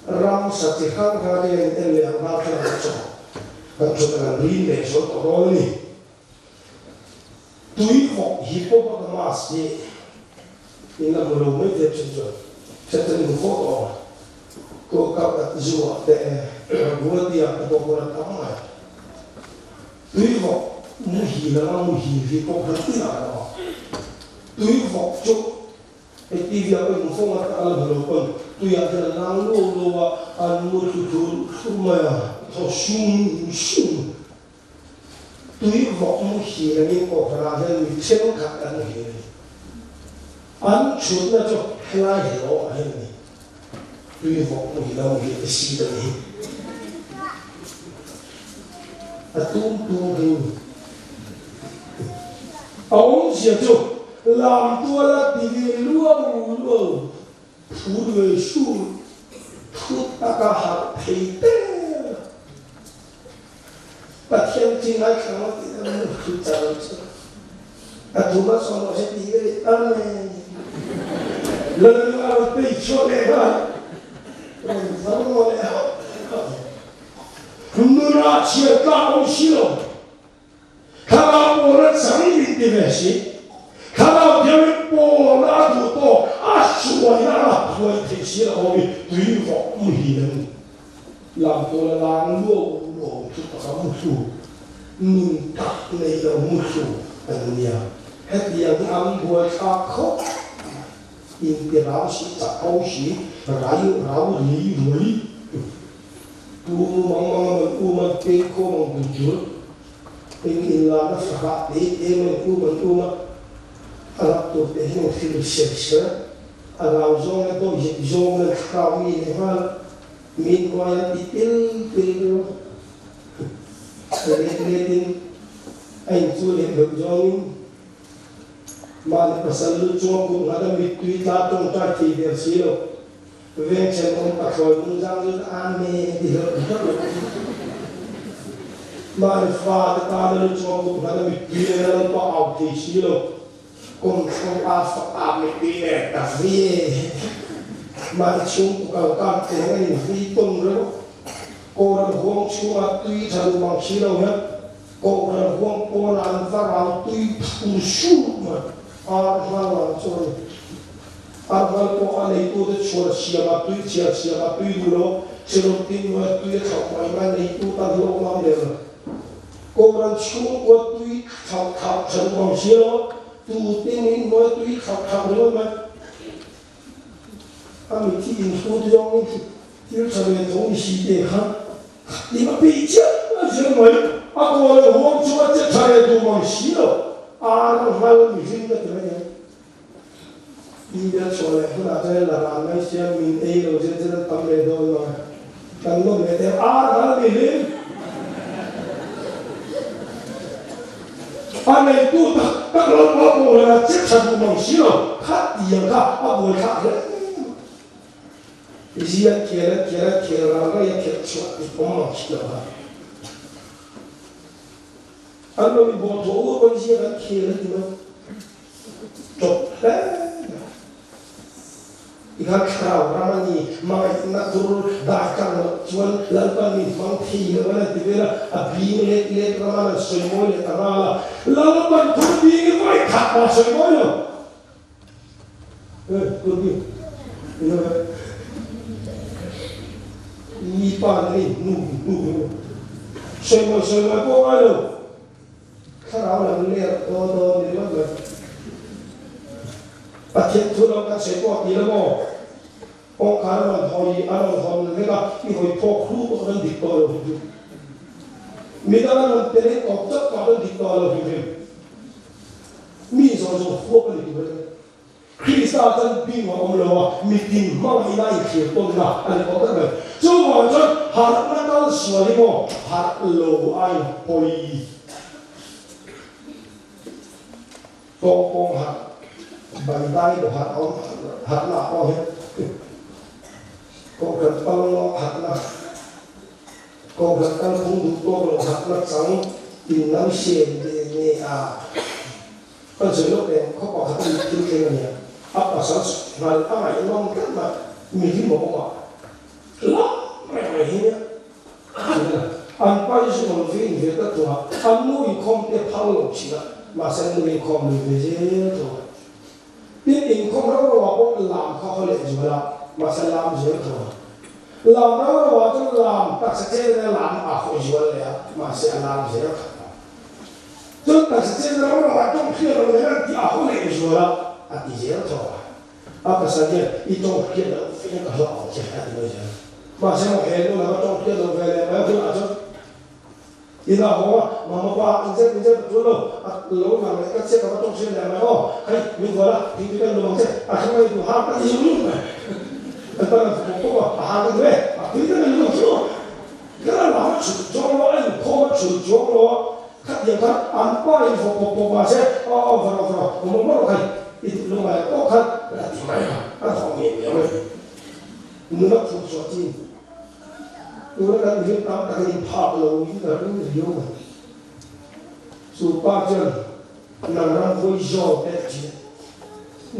ramsa chi hrang hrang te hian in en leh ang nghal thlang ang chaw kan thut ang an rin leh zual tawh dawn a ni. Tuivawk hippopotamus hi in la hmu lo mai thei thin chuan hriat in fo tawh ang. Kolkata zoo ah te Guwahati ah te pawh kawr a tam mai. Tuivawk muhil anga muhil hi pawh han tin ah kan awm. Tuivawk chu hei TV ah pawh in hmu fo ngat a la hmu lo pawn tui ah hian a lang luau luau a, an mu thlu thur thur mai a, thaw sum sum. Tui vawk muhil angin Kohhranah hian mi thenkhat an muhil a ni. An chhutna chu helai helawh ah hian a ni. Tui vawk muhil a muhil te seat a ni. A tum tum hi ni. A awmzia chu lam tuala ti ve luau luau Thu duai sur thut taka harh thei der. Pathian chi ngaithla ngawt tih ka nu thu char chu a thuma sawn rawh se tih ka ni. Amen. Lalnu a rawn pei chhuak leh nghal. Rawn vang ngaw leh hauh hauh. Nunah chhiar tlak awm si lo. Thlarau pawl a chang min ti ve si. Thlarau thiangin pawl a duh tawk a hruaina a hruai theih si lo ho hi tui vawk muhin an ni. Lam pawl a lang luau luau chu taka muhlu, nun tak nei lo muhlu an nia. Hetiang hi an buaithlak khawp mai. Inti rau si, chak ko si, rai rau ri ruai. Tu mang mang a man um a peng khawm ang tur chu eng in lana fahrah te te man um an um a, a lak tur te hian an hrilh ser ser a, a rau zawng leh dawih zet zawng leh thlarau mi leh nghal min hnuai an ti pil pil reuh a, let let in a in chu leh deuh zawng in mahni pasal lu chunga kut nghat a mittui tla tawngtai thei der si lo. Veng thenawm pathlawi nung zang zut Amen ti hlauh hlauh lo chu mahni fate tana lu chunga kut nghat a mittui nen a Lalpa au thei si lo. Kawmthlang pa fak a mittui nen ta ve mahni chhungkaw kal kak te hian an invui tawn reuh a. Kohhran huang chhungah tui tha duh mang si lo hian Kohhran huang pawnah an va rau tui phur sur mai ar hlang lang chu a ni. Arhal pawh a neitute chhuan siamah tui chhiar siamah tui duh lo, chhilawm tin nuaia tui a thlauh mai mai neitu tan hlawk ngam lem lo. Kohhran chhungkua tui thlauh thlauh tha duh ang si lo, tu tin in nuaia tui thlauh thlauh ringawt mai. A mithi inhrut zawngin thil tha ve tho ni si te kha khatin a peih chiah zel mai. A kaw leh huang chu a che tha leh duh mang si lo, arhal mihring ka ti mai ang. India chhuah leh hunah chuan la ran mai sia min ei lo zet zet an tam leh dawn lo a, kan nawm leh teh ar hal ni hlim. A neitu tak tak lo pawh pawh hlawh a che tha duh mang si lo, khatiang kha a buaithlak hle mai. Zia khel a khel a khel ral raih a khelh chhuah tih awm mang si lo a. An lo inbawhthawh ur pawn zia kan khel a ti mai. Tawp hle mai. I kha thlarau ram a ni, hmangaihna tur dai kang loh chuan Lalpan min hmang thei lo a ti vel a, a bing let let rama nan sawi mawi leh ta nghal a, Lalpan thur bing i vawi khat mah sawi mawi lo. Eh, kut ni. Ilo ve. Mi. I pa nen in hnu in hnu hi maw? Sawi mawi sawi mawi pawh ngai lo. Thlarau lam ler dawn dawn ni ringawt mai. Pathian thu lam kan sawi pawh a ti lo maw? Kawngkhar a rawn hawi, a rawn hawn vek a, i hawi phawk hlu pawh rawn dik tawh lo hrim hrim. Midang a rawn pe leh tawp chauh pawh rawn dik tawh lo hrim hrim. Mi zawng zawng huap a ni tur a ni. Krista chuan bing a awm lo a, mitin hmangaihna a inthlir tawnna a ni tawh tlat mai. Chuvang chuan harhna kal sual hi maw harh lo a inpawi. Tawng pawng harh, bai dai lo harh awm harhna ah pawh hian Kohhran pal harhna, Kohhran kalphung duh tawk lo harhna chang in lam siam ve nge a? Kan sawi lawk eng khaw pakhat a nih thil thleng a nia, a pasal nghal a ngaihnawm tlat mai, mi hlim a awm a, lam reng mai hi nia. An pa hi chu rawn vin ve ta thung a, an nu inkhawm te phal lo thin a, mahse an nu inkhawm lui ve zel thung a. Tin, inkhawm rau rau ah pawh lam kha haw leh zual a, mahse lam zel thung a. Lam rau rau ah chuan lam taksa chen ina lam a hawi zual leh a, mahse a lam zel thung a. Chuan taksa chen rau rau ah tawng hriat lo leh an tih a haw leh zual a, a ti zel thung a. A pasal hian i tawng hriat loh fe ka hlauh ang che a ti mai zel. Mahse maw he nu laka tawng hriat loh ve leh mai hunah chuan ina haw a, mama pa in zet in zet a tul lo, a lo lang leh ka che ka va tawng hriat leh mai aw, hei min vual a, thingpui kan lum ang che, a thleng mai duh hang ka ti zung zung mai. Kan pa kan fawk bawk a, a hang ka duh e, a tui tak in lum ang chu aw. Ka la lam a chhut chuang lo a, a inkhawm a chhut chuang lo a, Khatiang khan an pa in vawk pawp pawp mahse aw aw va rawh va rawh awm awm rawh khai i duh lo ngai pawh khan a ti mai a, a thawh ngei ngei mai. Nuna phur chhuah chin tuna kan mihring tam takin in phak lo in ka ring riau mai. Chu pa chuan nang ram vawi zawl te a ti a,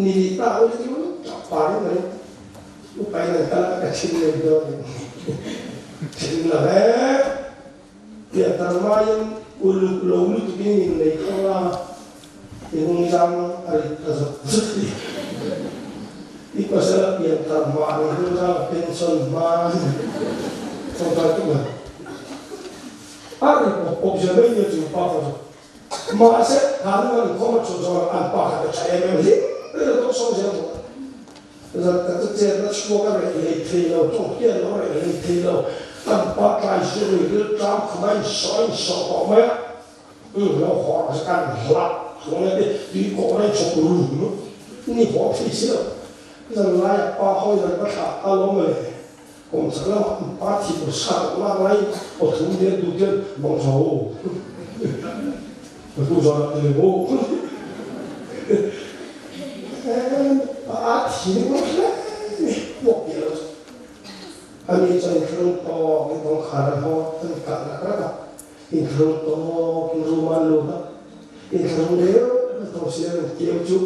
ni leh ta ule chu tap pa reng mai upa in an kal a ka thin lem dawn em thin lo e. Pian tar maiin uluk lo lutukin min nei kho a, i hnungzang a rit ta zawk zut hi. I pasal a pian tar hma ni hnungzang a pension hma tawngtai tuk a. A ri pawp pawp zel mai nia chu pa kha chu. Mahse, kha nu an inkhawm a chhuah zawng an pa kha ka tha em em hlim mai lo tawng sawng zel bawk a. Zan ka chu chetna chhuak a reh hlei thei lo, tawng hian a reh hlei thei lo. Kan pa tlai zui ril tlang khum a insawh a insawh tawh mai a. Umm lo haw rawh se kan hlak thung a ti tui kawh na inchawp rum ni haw thei si lo. Zan laia pa hawi zan ka thlah ta lo mawle. Kawng chak lamah an pa thi tur sa tawh lak laiin aw thum dial duh dial bawng tha u. Ka tu zawn ah tele u. A thi ni pawh hle mai puak piah lo chu. Ani chuan inthlahrung tawk in kawngkhar an haw an kah rak rak a, inthlahrung tawk in room ah an lut a, inthlahrung deuh an tho si a an keu chu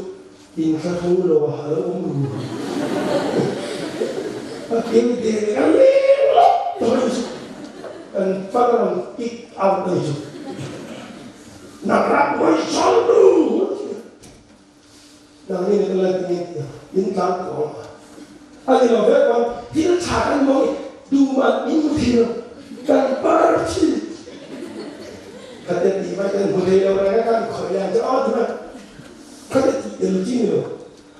Inthlahrung lo a lo awm ru. A keu der leh a leng lawk tawh anih chu. Kan far a rawn kick out anih chu. Nang ram hawi sawl ru a ti a. Nang ni kan la ti nge ti a, min tlang kuang a. A ni lo vek chuan thil tha kan hmang i tuman in hmu thei lo. Kan par thin. Khatia tih mai kan hmu thei lo reng a kan khawih leh ang che aw ti mai. Ka ti tih tel chi ni lo.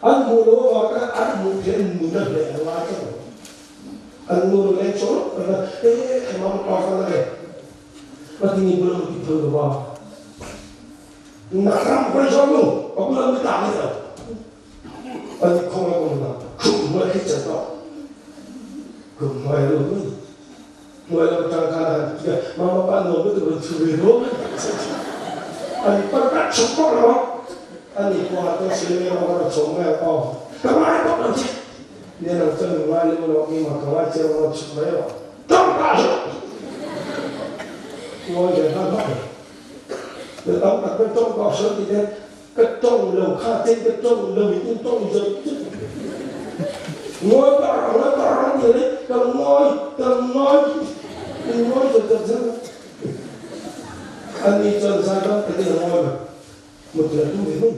An hmuh loh avang khan an hmuh theih an nun a hleh a ngai tlat lo. An nu leh chaw lawk reng a, E mama pa ka la e. Ka ti ni bula ti phal lo va. Na ram hawi zawng nu, ka bula mi tah ni lo. An ni khawng a kawng na, khum hnuai khi chan tawh. Khum hnuai a lut mai. Hnuai lam atang khan a han ti a, Mama pa nuam lutuk rawn chhu ve ruam a An par rat chhawk bawk lo a, a ni pawh a chuan Silime rawng a rawn chhawk mai ang aw, ka ngai bawk lo che, nia nang chuan min ngai lem lo, keimah ka ngai che rawng rawn chhuk mai rawh, tawng ta zawk! Ngawi ve nghal hmak e. Na tam tak pawn tawng ka sawi tih te Ka tawng lo kha chen ka tawng lo in in tawng zawt zawt. Ngawi par ngawi par an ti a ka ngawi ka ngawi in ngawi zawt zawt zel a. Ani chuan zai dang takin a ngawi mai. Mut la tum ve mai.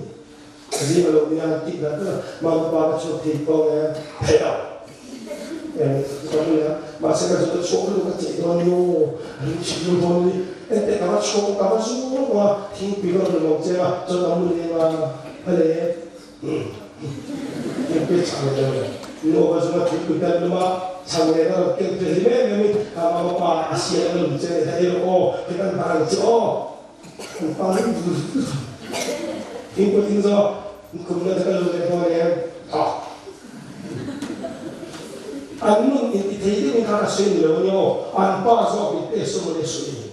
Zing a lo nia an tih dan tak a, mama pa ka chhuak thei tawng e, thei lo. Ka mu leh a, mahse ka zawt a chhuak lutuk a cheh dawn ni aw, a ring chhip lutuk dawn ni. Enteh ka va chhuak ka va zung lawk a, thingpui ka rawn lawm che a, chuan ka mu leng a, hale thingpui chhang leh lo. Nu ka zung a thingpui ka lum a, chhang leh ka rawn ken phei hlim em em in, ka mama pa a sial ka lum che leh thei rawh aw, hei kan hmar ang che aw. An pa ring vur vur. Thingpui in zawk kum na te ka lum leh dawn em? Tah. An nun in ti thei deuhin kha ka sawi ni lo ania aw, an pa zawk in testimony a sawi a ni.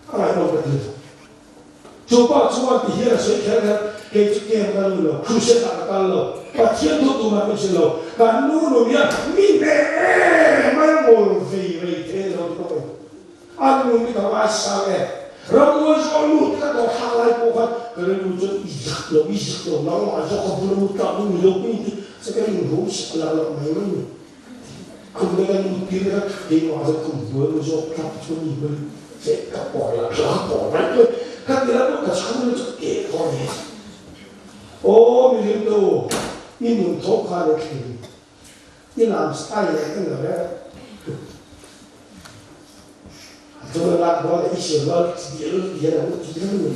A ngaihnawm ka ti lo. Chu pa chuan ti hian a sawi kher kher, kei chu camp ka lut lo, crusade ah ka kal lo, Pathian thu tumah min hrilh lo, kan nu nun hian mi hneh em mai a ngawl vei rei thei lo ti bawk a ni. An nun hi ka ngaisang e. Rammual zawh lut te ka tawh thlak lai pawh khan ka rilru chuan i zak lo, i zak lo, nangmah zawk ka bula mu tlak ding ni lo pawh in ti se ka inhmu sak lak loh mai mai ni. Khum te kan mut tir te khan keimah zawk khum hnuai mu zawk tlak te chuan ni hmel che ka pawr lah ka pawr mai mai. Kha ti lai pawh ka chhungril chu keh tawh a ni. Aw mi rilru te u, i nun tho khan i thlir. I lam style leh eng lo reng. A chunga lak dawn leh i sir rual dial dial ang ti reng ni.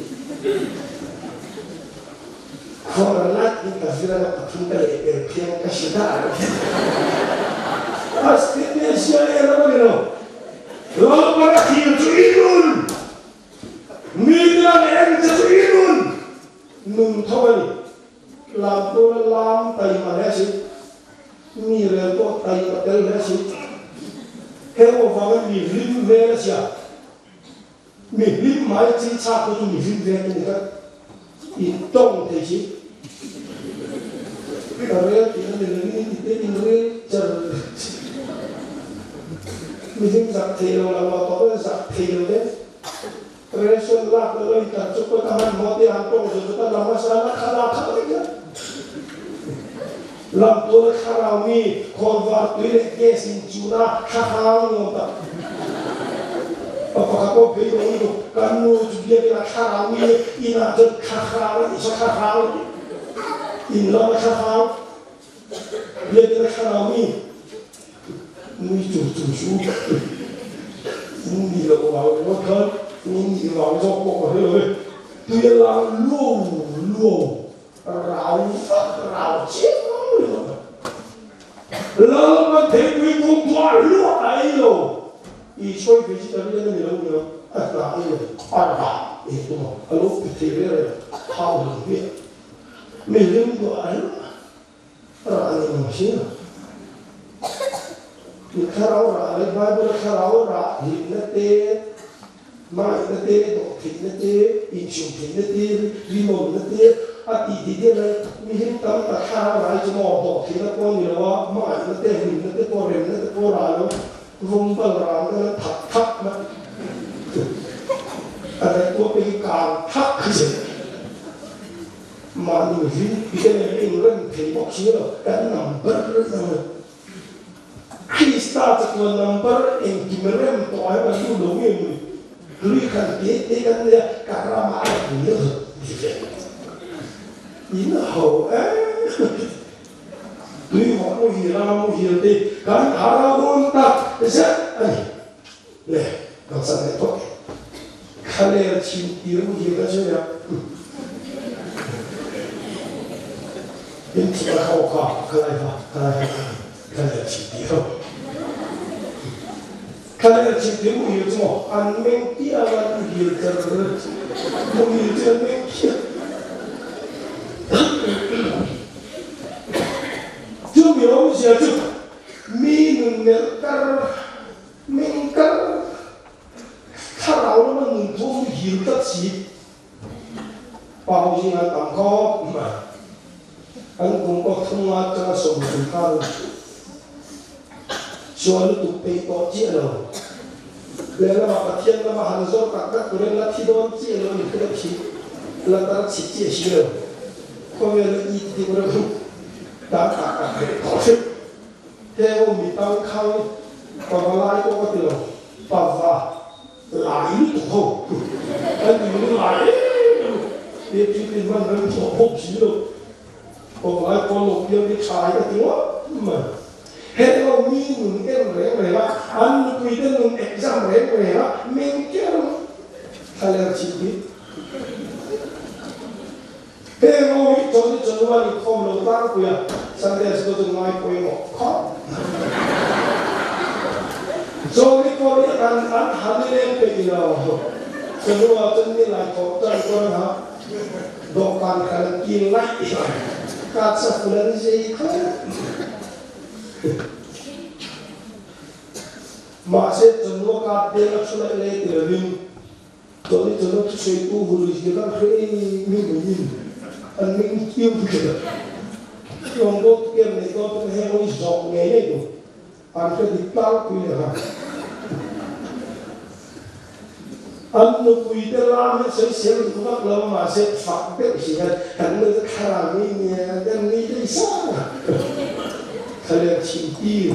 Khuar light in ka zir anga pathum ka leh per phiang ka hre dah lo. Asia e ram a ni lo. Lalpan a thil chu i nun. Mi te lam en che chu i nun. Nun tho a ni. Lam tura lam taima hle si, mi rel pawh taima tel hle si, heng avangin mi hlim hmel a chhia. Mi hlim mai chi chhak te chu mi hlim ve te ni kha in tawng thei si. Ka rel tih a ni lo in ti te in rel char mi hlim zak thei lo lang lo tawp a zak thei lo te. Ration lak loh a intan chu pawn a hmanhmawh te an tawng zawh zawt a lam hmasa la kha la kha vek a. Lam tual a thlarau mi khawnvar tui leh gas in chun a thla hrang nuam tak. Pa pakhat pawh phei dawng lutuk kan nu chu biak in a thlarau mi inah chuan thla hrang a tih saw thla hrang a tih. In lam a thla hrang biak in a thlarau mi. Nui tur tur chu in nih loh vang ringawt khan in nih vang zawk pawh ka hre lo e. Tui a lang luau luau, rau vak rau chiang ringawt a. Lalpan theipui kung tuah luah a ei lo. I sawi vegetarian a ni lo nia, a hna a ni a rah ei tum a, a lo pe thei reng reng a, thau hlum hmiah. Mi hlim duah ringawt a. Rah ni ang si. Mi thlarau rah leh Bible a thlarau rah hlimna te, hmangaihna te, dawhtheihna te, inchhungtheihna te, rinawmna te a tih tih te lai mi hlim tam tak thlarau rah hi chu maw dawhtheihna pawh a ni lo a, hmangaihna te, hlimna te pawh, remna te pawh rah lo, vawmbal rang te nan thak thak na a ngaihtuah pek hi kang thak hi zel. Mahni hlim te nen a inrem thei bawk si lo, kan number ang a. Krista chatuan number engkim rem tawh ah hian kan lut lo nge mawni? Hlui khan te te kan nei a, ka ramah a rawn ni lo ti ve. In ho em tui vawh muhil anga muhil te kan har a hun tak zet a ni. Le, kan san leh phawt. Thlalel chim tir muhil ka chu nia. In thih a kho kha ka lai va, ka lai va ka ni. Thlalel chim tir ho. Thlalel chim tir muhil chu maw an meng piang a muhil ker muhil chu an meng phian. Chu mi awmzia chu mi nun melh kar Meng kar thlarau lama nun thawm hil tlat si. Pa ho zingah tam khawp mai. An kum pawh thum nga atanga 30 khan sual lutuk peih tawh chiah lo. Lehlamah Pathian lama han zawr tak tak turin la thi dawn chiah lo ni kha thi la tar chhit chiah si lo. Khawvela i ti deuh reuh tan tak tak theih tawh hrim. Heng aw mi tangkhang pava lai pawh ka ti lo, pava lai lutuk ho kan ti lung lai em em e thil in hman rem thawh bawk si lo, pava lai pawn lo piang hi tha hi ka ti ngawt mai. Heng mi nun en reng reng a, an nupuite nun exam reng reng a, meng ker thlaler chhit hi. Heng ho hi chawlh ni chawlh an inkhawm lo tlangpui a, Sunday school chu ngai pawimawh khawp. Chawlh ni pawh hi an an han ni leng peih lo. Chawlh ah chuan ni lai tawh tan chuan ha dawhkan khan an kil laih a, ka chaful an zei khawp. Mahse chawlh a kap deng a thu laih lei ti lovin Chawlh ni chawlh a thusawitu hun zir a hre mi meiin an ming kiu thin a. Tlawngbawl kem nei dawn chu heng ui zawk ngei ngei tur an hre dik tlangpui leh nghal. An nupui te lam hi sawisel duh vak lo a mahse fak deuh si hian kan nu chu thlarau mi nia kan ni te i sang a thlalem chhim tir.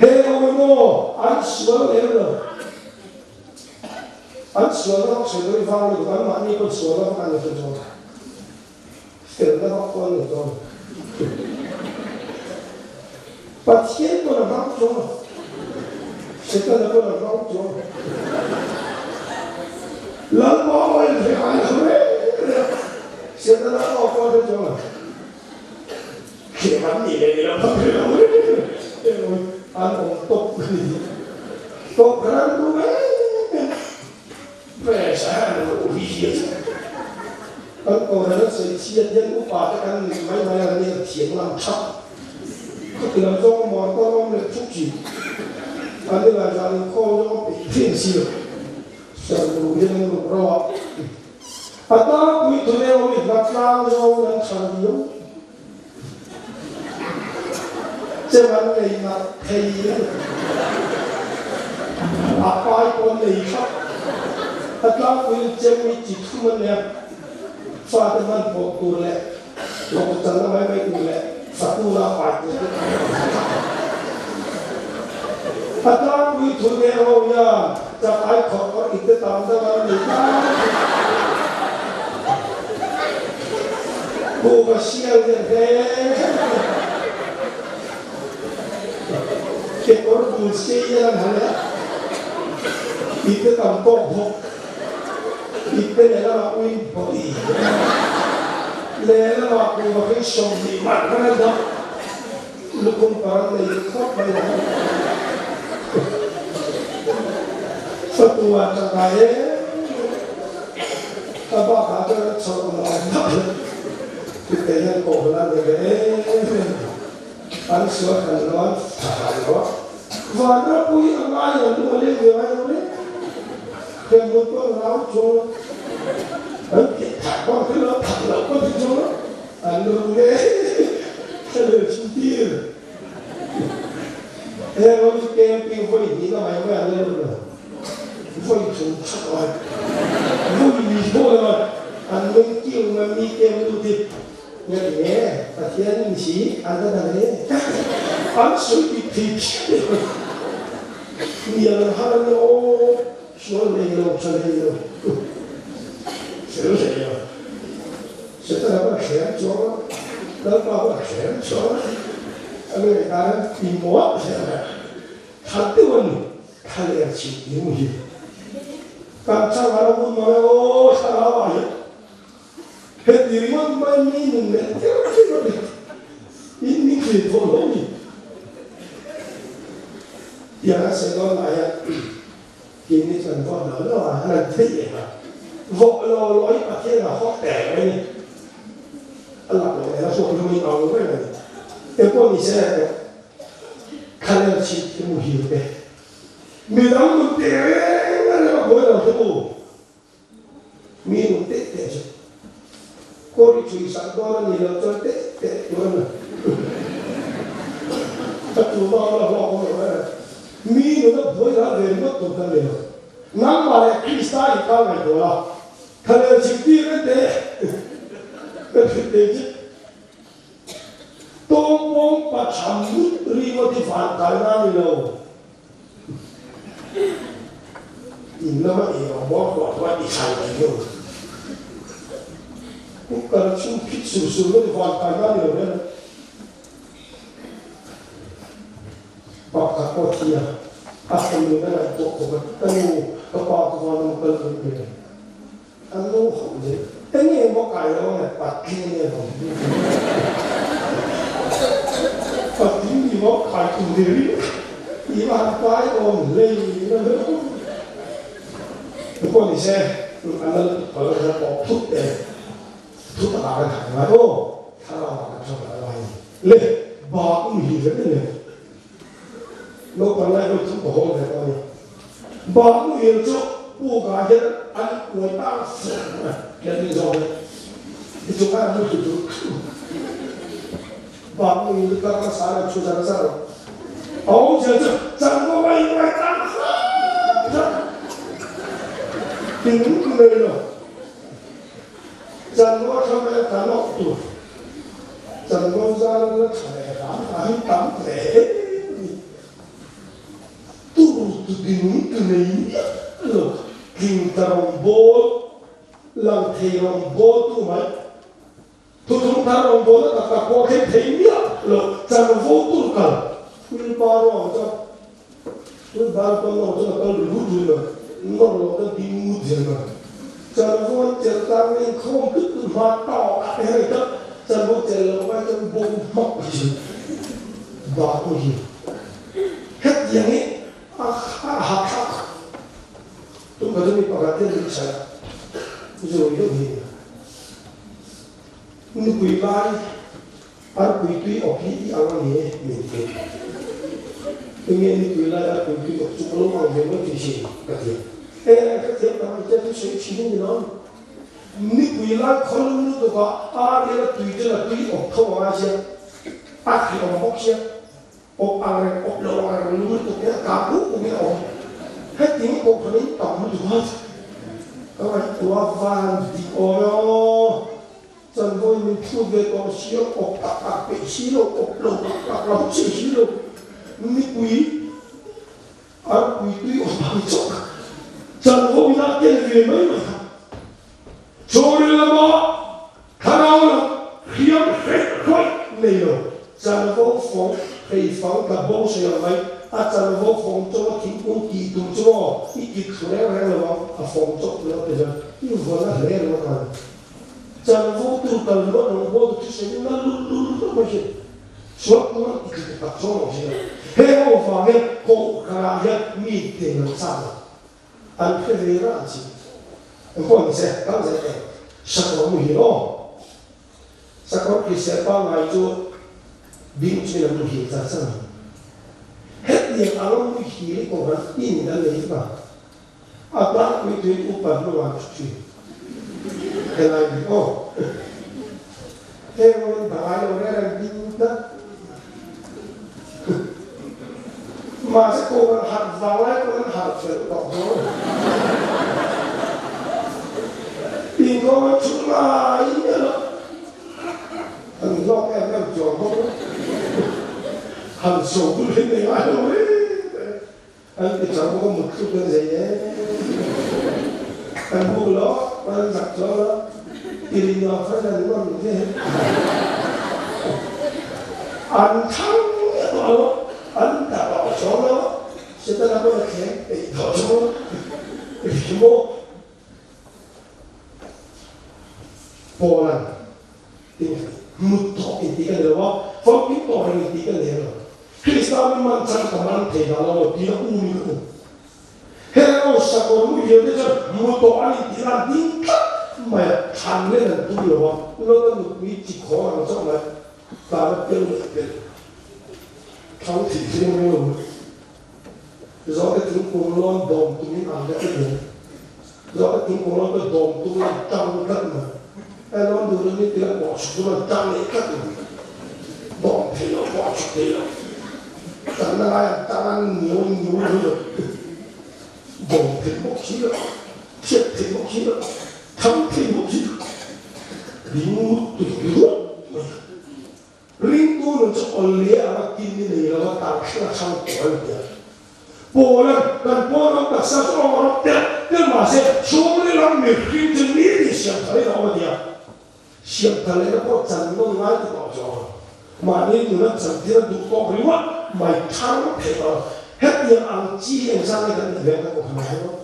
Heng ho hi maw an sual lem lo. An sualna vak sawi dawn i vang lutuk an mahni pawn sualna vak an hre dawn. Felna vak pawh an nei dawn. Pathian pawn a hmang chuang lo. Setana pawn a hmang chuang lo. Lalpa aw in hre ngai lo reng reng. Setana aw pawh a hre chuang lo. Hrem an nih leh ni lo phak hreh lo emaw an awm tawp a ni. Tawp khan an ru em em press a han ru hi hi kan kohhran an sawi chhiat hian upa te kan nuih mai mai an nia thiam lam thap khawti lam zawng a muan tawn awm leh thuk thin an ni lai zan inkhawm zawng a peih thin si lo sawi ru hian an ruk rauh a. A tlangpui thu leh awm i hlat tlang zawng an chhan viau. Chem an nei nalh thei a ni. A pai pawh an nei thlap. A tlangpuiin chem hi chi thum an nei a, fate hmanhmawh tur leh hlawh channa mai mai tur leh fatuna pai tur te an nei thlap. A tlangpui thu leh ho hian chakai khawrh khawrh ite tam deuh an nei tlangpui. Kuhva sial hian hle kekawr bul sei hian an ha leh a, ite tam tawk bawk. Ite lehlamah uin bawih lehlamah kuhva khi 20 man khan an dah. Lukhum par an nei khawp mai lo. Fatu ah tangkai em a bak ah chuan a chho lo ang tak lo. Tute hian kohhran an nei ve em em an sual khan lo an tha ngai lo a. Vanrapui a ngai an lu a leng ve ngai lo le. Hremhmun pawh an rau chuang lo. An tih that bak hi lo that loh pawh ti chuang lo. An ru nge ka leh chhin tir. Heng ho hi camping vawi hnih na mai mai an la lut lo. Vawi thum that mai. Vawi ni pawh la mai. An meng kiu mai mi camp lut hi nge ti nge Pathian in si an la dang e. An sawi dik thei phian e. Hnial an har ania aw sual nei lo tha nei lo. Fel hle a. Setana pawh a thlem chuang a, Lalpa pawh a thlem chuang a, a ngaihdan a ti mawlh zel a, tha deuh a ni, thla leh a chhit ni mu hi. Kan chang a lo hun mang e aw thlarau ah hian heti ringawt mai mi nun leh tir tir a ni, in min thlir thawh lo ni. Tiang a sawi dawn lah hian Keini chuan vawh lo lo a lan theih em a, vawh lo lo hi Pathian a hawk teh mai ni. A lak loh nen a hawk lung in ang reng a ni. Eng pawh ni se thlalel chhit hi muhil te, midang nun teh reng a rem a buai lo te u. Mi nun teh teh chu kawr i thui sak dawn a ni lo chuan teh teh tur a ni. Ka tu vang la hlawk awm lo e. Mi nun a buai ral ve ringawt tur kan nei lo. Nangmah leh Krista inkar ngaihtuah la, thlalel chhiptir en teh ka thut thei che. Tawngpawng pachham mut ringawt hi van kalna a ni lo. In lama ei rawng bawr huah huah i thlai mai lo. Cooker chhung phit sur sur mai chu van kai nan ni lo reng a. Pakhat pawh thi a, a hranun a ngaihtuah khawp a, ka nu, ka pa ka van awm kal kan pe. A nu hauh zel, eng nge maw kai lo ange, patling nge lo. Patling ni maw kai tum ve rih, i va han kai awm hlei na hleuh. Pawh ni se, a lal tuk kal a pawh thut e, thut a kah kan ngai aw, thlarau ah kan hre ngai a ni. Le, bak um hi vek ania. Naupang lai hawi chu ka haw ve tawh a ni. Bak muhil chu puk ah hian an kuai tang fur mai a, let ni zawk in i chung ah an mu chu bak muhil chu kar nasa lo chu zar zar lo. A awmzia chu chanvo mai mai tang hram hram tin nei lo. Chanvo tha mai a tla lawk tur. Chanvo zar an la tha leh hram hram hi tam hle a ni. Tur tu ding tu nei miah lo tling ta rawngbawl lang thei rawngbawl tu mai. Thuthung thar rawngbawlna tak tak pawh thleng thei miah lo chanvo tur kal wheelbarrow ang chuan wheelbarrow pawn nawr chuan a kal ri rut rut mai, nawr loh chuan ding ngut zel mai. Chanvo an chelh tlang in inkhawm tut tut hma tawk ah te hei tak chanvo chelh loh vai chuan bo hmak a si bak pawh hi hetiang hi a ha thlak Tum kha chu mi pakhat hian min chhan a, zawi deuh hi a ni a. Nupui lai arpui tui awk hi i ang a ni e min ti. Enge nupui lai arpui tui awk chu ka lo ang ve mai thei sin ka ti a. E ka thiam tak ang che thu sawi thin a ni lo. Nupui lai khawlum lutuk ah ar hian a tui chu la tui awk tho a ngai sia, a hriawm bawk sia. Awp ang reng, awp lo ang reng lu lutuk hian kah puk puk in a awm. Hetiang pawh khan in tam lutuk a, ka ngaihtuah van dik awm e aw. Chanvo in min thluk ve tawh si a, awp tak tak peih si lo, awp lo tak tak lam chiah si lo. Nipui arpui tui awp ang chauh chanvo in a tel ve mai mai kha. Chawril lama thlarau lam hriam hreh hrawih nei lo, chanvo fawng hrei fang tla bo sawi ang mai, a chanvo fawng chaw a thingkung tih tum chu maw i kit thlu reng reng lo ang, a fawng chawp lo te chuan i vawn a hle lo ang. Chanvo tur kal luah lo maw tu thusawi na lul lul hlawm mai hi sual kung an ti tlu tak zawng lo si a. Heng ho vang hian kohhranah hian mi ten an chak lo. An hre ve rah chi. Engpawh ni se, kan zet e. Sakawr muhil aw. Sakawr hrisel pangngai chu bing chungin an muhil char char mai. Hetiang anga muhil hi kohhran in an nei vek a. A tlangpui tuin upa hnungah an thu thin. Helai hi aw. Heng ho in dang ai lo reng reng ding tlat. Mahse kohhran harh vang lai pawhin an harh fel tawh dawn. Inkhawm an chhun ngai miah lo. An hlawk em em chuang bawk lo. Han so bul hi nei ngai lo reng reng. An ti chang bawk a mut thluk an zei em. An buk lo, an zak chuang lo. I rin lo khan an ngam ve. An thang miah tawh lo, an ta tawh chuang lo. Setana pawn a thleng peih tawh chuang lo. Ri maw? Paula'n tin mut tawh intih ka ni lo a, famkim tawh reng intih ka ni lo. Krista min man chan ka man thei dah lo lo tiin a um in ka um. Heng ho sakawr muhil te chuan mu tawh an intih nan ding tlat mai a, thlan len an tum lo a, Lota nupui chi khawng ang chauh mai tana tel leh tel thlang thih thleng reng lo mai. Zawhte thingkung lawn dawm tumin ang ka ti hle. Zawhte thingkung lawn pawh dawm tum an tang tlat mai. He lawn duh lo ni tila pawh chhuk tum an tang leh tlat mai. Dawm thei lo, pawh chhuk thei lo. Tanna lai an tang an ngiau ngiau zui lo. Dawm thei bawk si lo, thiat thei bawk si lo, thang thei bawk si lo. Ding ngut tui ruak mai. Ringtu nun chu awlli anga kin ni nei lova tang hrang a chhang tawh a ni tia. Paula'n kan pawn ram taksa chu awm rawh telh telh mahse chhungril ram mihring chu ni ni siam thar in a awm a ti a. Siamtha lehna pawh chan nawn ngai ti tawh zawng. Mahni nuna chantir a duh tawk ringawt mai thang thei tawh lo. Hetiang ang chi hi engzat nge kan nih ve ang kan kohhran ah hian aw.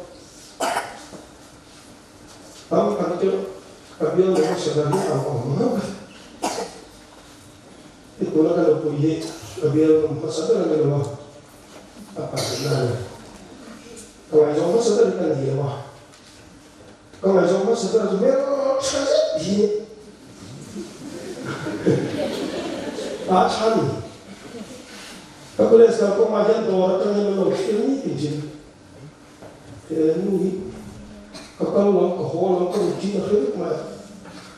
Tam tak chu ka bial lo hmasa ber hi ang awm ang ka ti. I tuna ka nupui hi ka bial lo hmasa ber a ni lo a, a pahnihna a ni. Ka ngaihzawng hmasa ber hi ka ni lo a. Ka ngaihzawng hmasa ber chu hmel tha zet hi a tha ni. Ka college kal kawngah hian dawr atangin an lo thlir ni tin chin. He nu hi ka kal lam, ka haw lam, ka routine a hre vek mai a,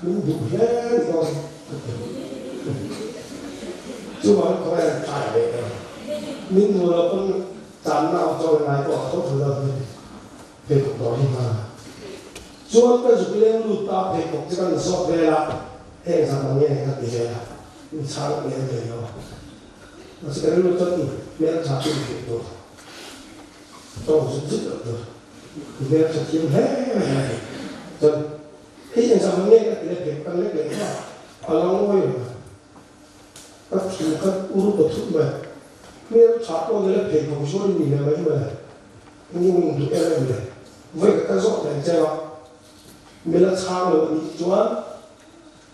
min duh hle ni dawn ka ti. Chuvangin khawngaih an tlai ve ta. Min duh lo pawn channa awm chuan ngai pawh a tho tho lo hi. Pheikhawk dawr hi hman a. Chuan ka zuk leng lut ta pheikhawk chu kan zawt vel a, heng zan ang nge ka ti vel a, min chhang lem ve lo. Mahse ka rilru chuan i hmeltha chu i duh tur, tawng zut zut loh tur, i hmeltha thiam hle mai a ti. Chuan hei eng zan ang nge ka ti leh pheikhawk kan lek leh nghal a, a lo ngawi reng a. Ka thu kha ur ta thut mai, hmeltha pawh ni le pheikhawk zuar i ni ve mai hi mawle. Ngun duh em em le. Vawi ka kal zawk reng cheu a, mila chhang lo a nih chuan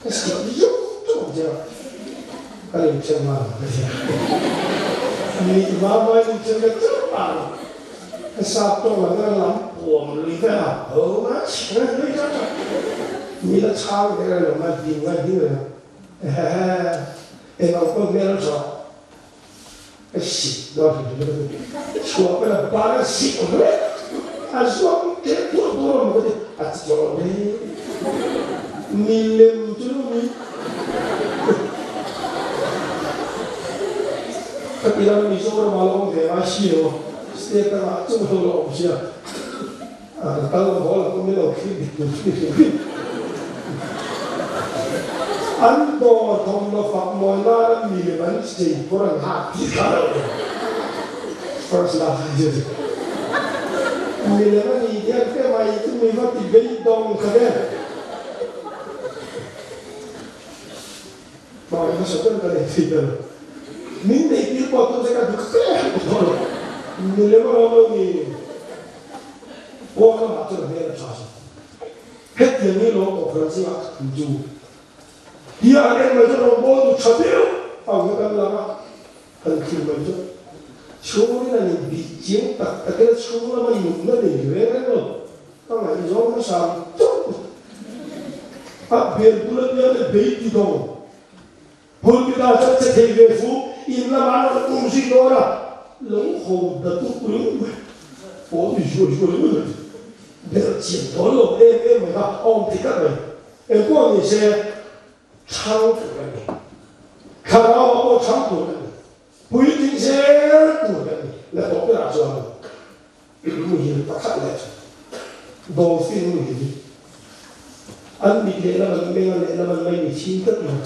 ka siam zuk zuk ang cheu a, ka lim cheu nghal ang ka tia. Nih hma hma in cheu ka chauh ang. Ka sap tawng ang a lam puam lui vel a, ho much nui chauh chauh. Mila chhang reng reng lo mai, ding ngai ding reng a, ehehe eng ang pawn hmel a tha. Ka sik dawn hrim hrim a ni. Chhuah pawh a ban a sik reng a zuam teh tur tur a maw ka ti a ti tawh lo mai. Milem chu lo ni. Ka ti lam Mizoram ah la awm ve ngai si lo state dangah chung ho la awm sia a ka kal lo haw la pawh min lo thlir dik tur hrim hrim hrim. An dawr thawmhnaw fak mawi nana milem an chei pawr an hak tih kha lo ni. First love hi chu milem a ni hian te mai chu mi va ti beidawng kha ve. Hmangaih hmasa ber ka nei thei ta lo. Min neih tir pawh tun che ka duh hle tawh lo. Milem a lo lo ni. Pawn lamah chuan a hmel a tha zawk. Hetiang hi lo kohhran zingah ka tum chu. Hi an en mai chu rawngbawl duh tha deuh ang hi kan lang a, han thlir mai chu. Chhungin an inbih chiang tak tak ila chhung lama nunna nei reng reng lo. Ka ngaihzawng hmasa ang chauh. A hmel bula bial leh bei ti dawng. Pulpit ah chuan che thei ve fu, in lamah an rawn um zui dawn a, lo ho da tuk ringawt mai, pawn i zuai zuai ringawt mai, belh chian dawn lo em em mai kha a awm thei tlat mai. Engpawh ni se chhang tur a ni, thlarau ah pawh chhang tur a ni, puitling zel tur a ni, la tawp berah chuan muhil pakhat leh dolphin muhil hi an mit lehlam an meng a lehlam an mai mitchhing tlat mai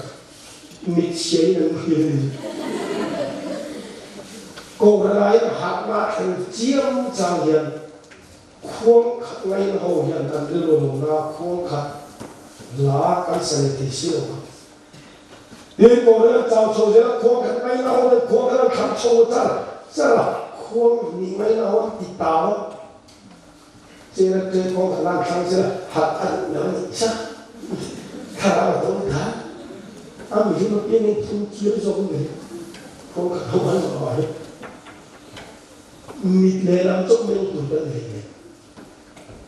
mit chhiain an muhil a ni. Kohhranah hian hatna a thleng chiam chang hian khuang khat ngaina ho hian an rilru lohna khuang khat hla kan sa leh thei si lo a. Tin, Kawrel chau chho zela khuang khat mai na hawn khuang khat an thlang chho char char a, khuang hnih mai na hawn ti tau a, chena chen khuang khat lan thlang zela hat a duh lo a nih sa, thlarau a do ta, a mihring apiangin phun kir zawk mai khuang khat ho an awm a hi mit lehlam chauh meng tur kan nei nen.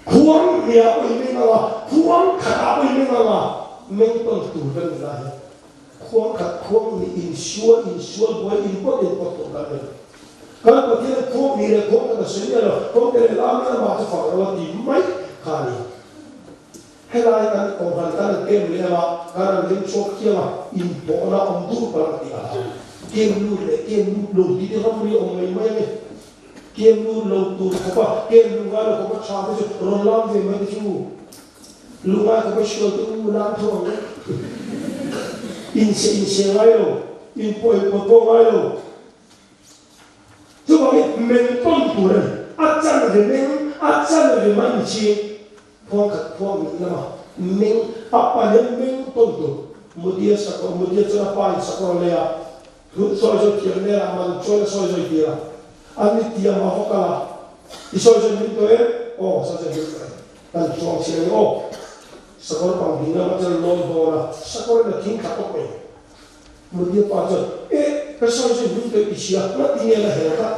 Khuang hniah pawh i meng ang a, khuang khatah pawh i meng ang a, meng tawn tur kan ni lai hian khuang khat khuang hnih insual insual buai inpawt inpawt tur kan ni lo. Kan Pathian khuang hnih leh khuang khat a sawi miah lo, khuang te leh lam in amah chu fak lo a ti mai kha a ni. Helai kan kohhran kan an kem leh ang a, kan an ring chhuak thiang a, inpawhna awm dur palh ang tih a hlau. Kem lut leh kem lut lo tih te ramri a awm mai mai a ni. Kem lut lo tur khawpa kem lu ngai lo khawpa tha te chu rawn lam ve mai te chu lu ngai khawpa hrual te u lam tho ang le. Inse inse ngai lo, inpawh inpawt pawh ngai lo. Chuvangin meng tawn tur a ni. A chan ve meng, a chan ve mai ni ching. Khuang khat khuang mit lama. Meng a pa hian meng tawn tur Mutia sakawr Mutia chuan a pa in sakawr a lei a, thu sawi zawi thiam vel ah man chuan a sawi zawi tir a, an ni tiam a va kal a, I sawi zawi hming tawh em? Aw, sawi zawi hming tawh e. Kan chuang chiang e aw. Sakawr pang ding lam atang lawn dawn a, sakawr in a thing thla tawp mai. Mutia pa chuan, Eh, ka sawi zawi hming tawh i ti sia, ngati nge la hel tak?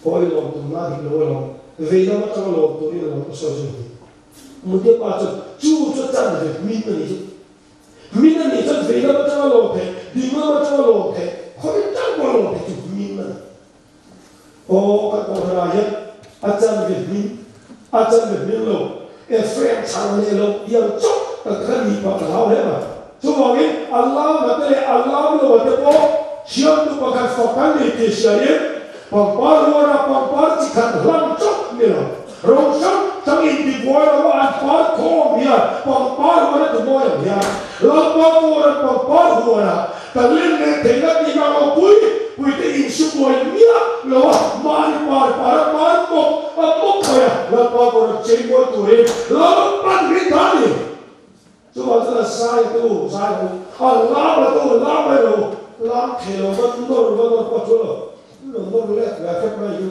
Hawi lawm tum na dik lo alawm, vei lam atanga lawm turin alawm ka sawi zawi hming. Mutia pa chuan, Chu chu chan ve min a nih chu. Min a nih chuan vei lam atanga lawm theih, ding lam atanga lawm theih, khawi tang pawh a lawm theih chu min a ni. Aw, kan kohhran ah hian a chan ve hming, a chan ve hming lo, Ephraim chhan leh lo tiang chauh kan kha nih pah ka hlau hle mai. Chuvangin a lam a te leh a lam lo a te pawh siamtu pakhat fak kan ni tih hriain pangpar huana pangpar chi khat hlang chauh ni lo. Ro hrang hrang intibuai lo a an par khawm hian pangpar huana tumawi ang hian Lalpa pawran pangpar huana kan len leh theihna tihna ropui pui te insubuai miah lo a mahni par par a par mawp a mawp mai a Lalpa pawran cheimawi turin Lalpan min dah a ni. Chuvang chuan a zai tu zai ho, a lam a tu lam mai lo, lam thei lo va nawr va nawr pawh chu lo lo nawr let ve a khep mai chu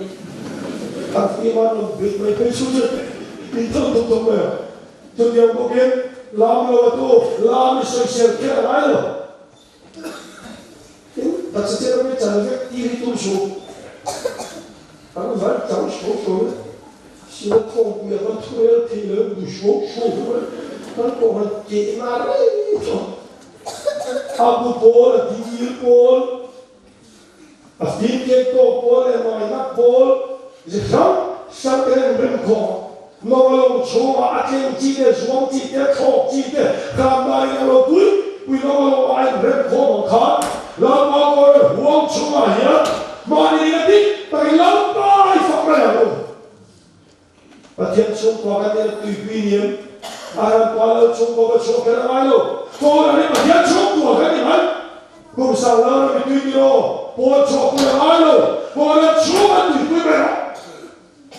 an fim a rawn bit mai phei chu chu in thawm thawm thawm mai a. Chutiang bawkin lam lo a tu lam i sawisel kher a ngai lo. Tin, taksa chet a mi chan vek tir hi tum suh. Kan van chang suau suau mai. Sina thawngpui a kan thurel thei lo bu suau suau mai. Kan kohhran keh na rei tawh. A bu pawl, a dingil pawl, a fimkek tawk pawl leh mainak pawl ze hrang hrang te hian rem khawm. Nawalawng chhungah a tleng chi te, zuang chi te, thlawk chi te, hranna in a lo pui pui nawalawng ah a inrem khawm ang khan Lalpa Kawrel huang chhungah hian mahni ina dik takin Lalpa i fak mai ang u. Pathian chhungkua kan ina tuipui niam a rampa lal chhungkua va chhuah kher a ngai lo. Kawrel hi Pathian chhungkua kan ni mai. Kum sang lo ram i tui tiraw pawl chhuah pui a ngai lo. Kawrel chhung an tuipui mai rawh.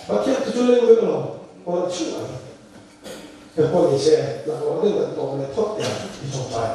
Pathian chu chu leng vek lo pawn chhungah hian he pawh ni se laklawh deuh kan tawp leh phawt teh ang i tawngtai.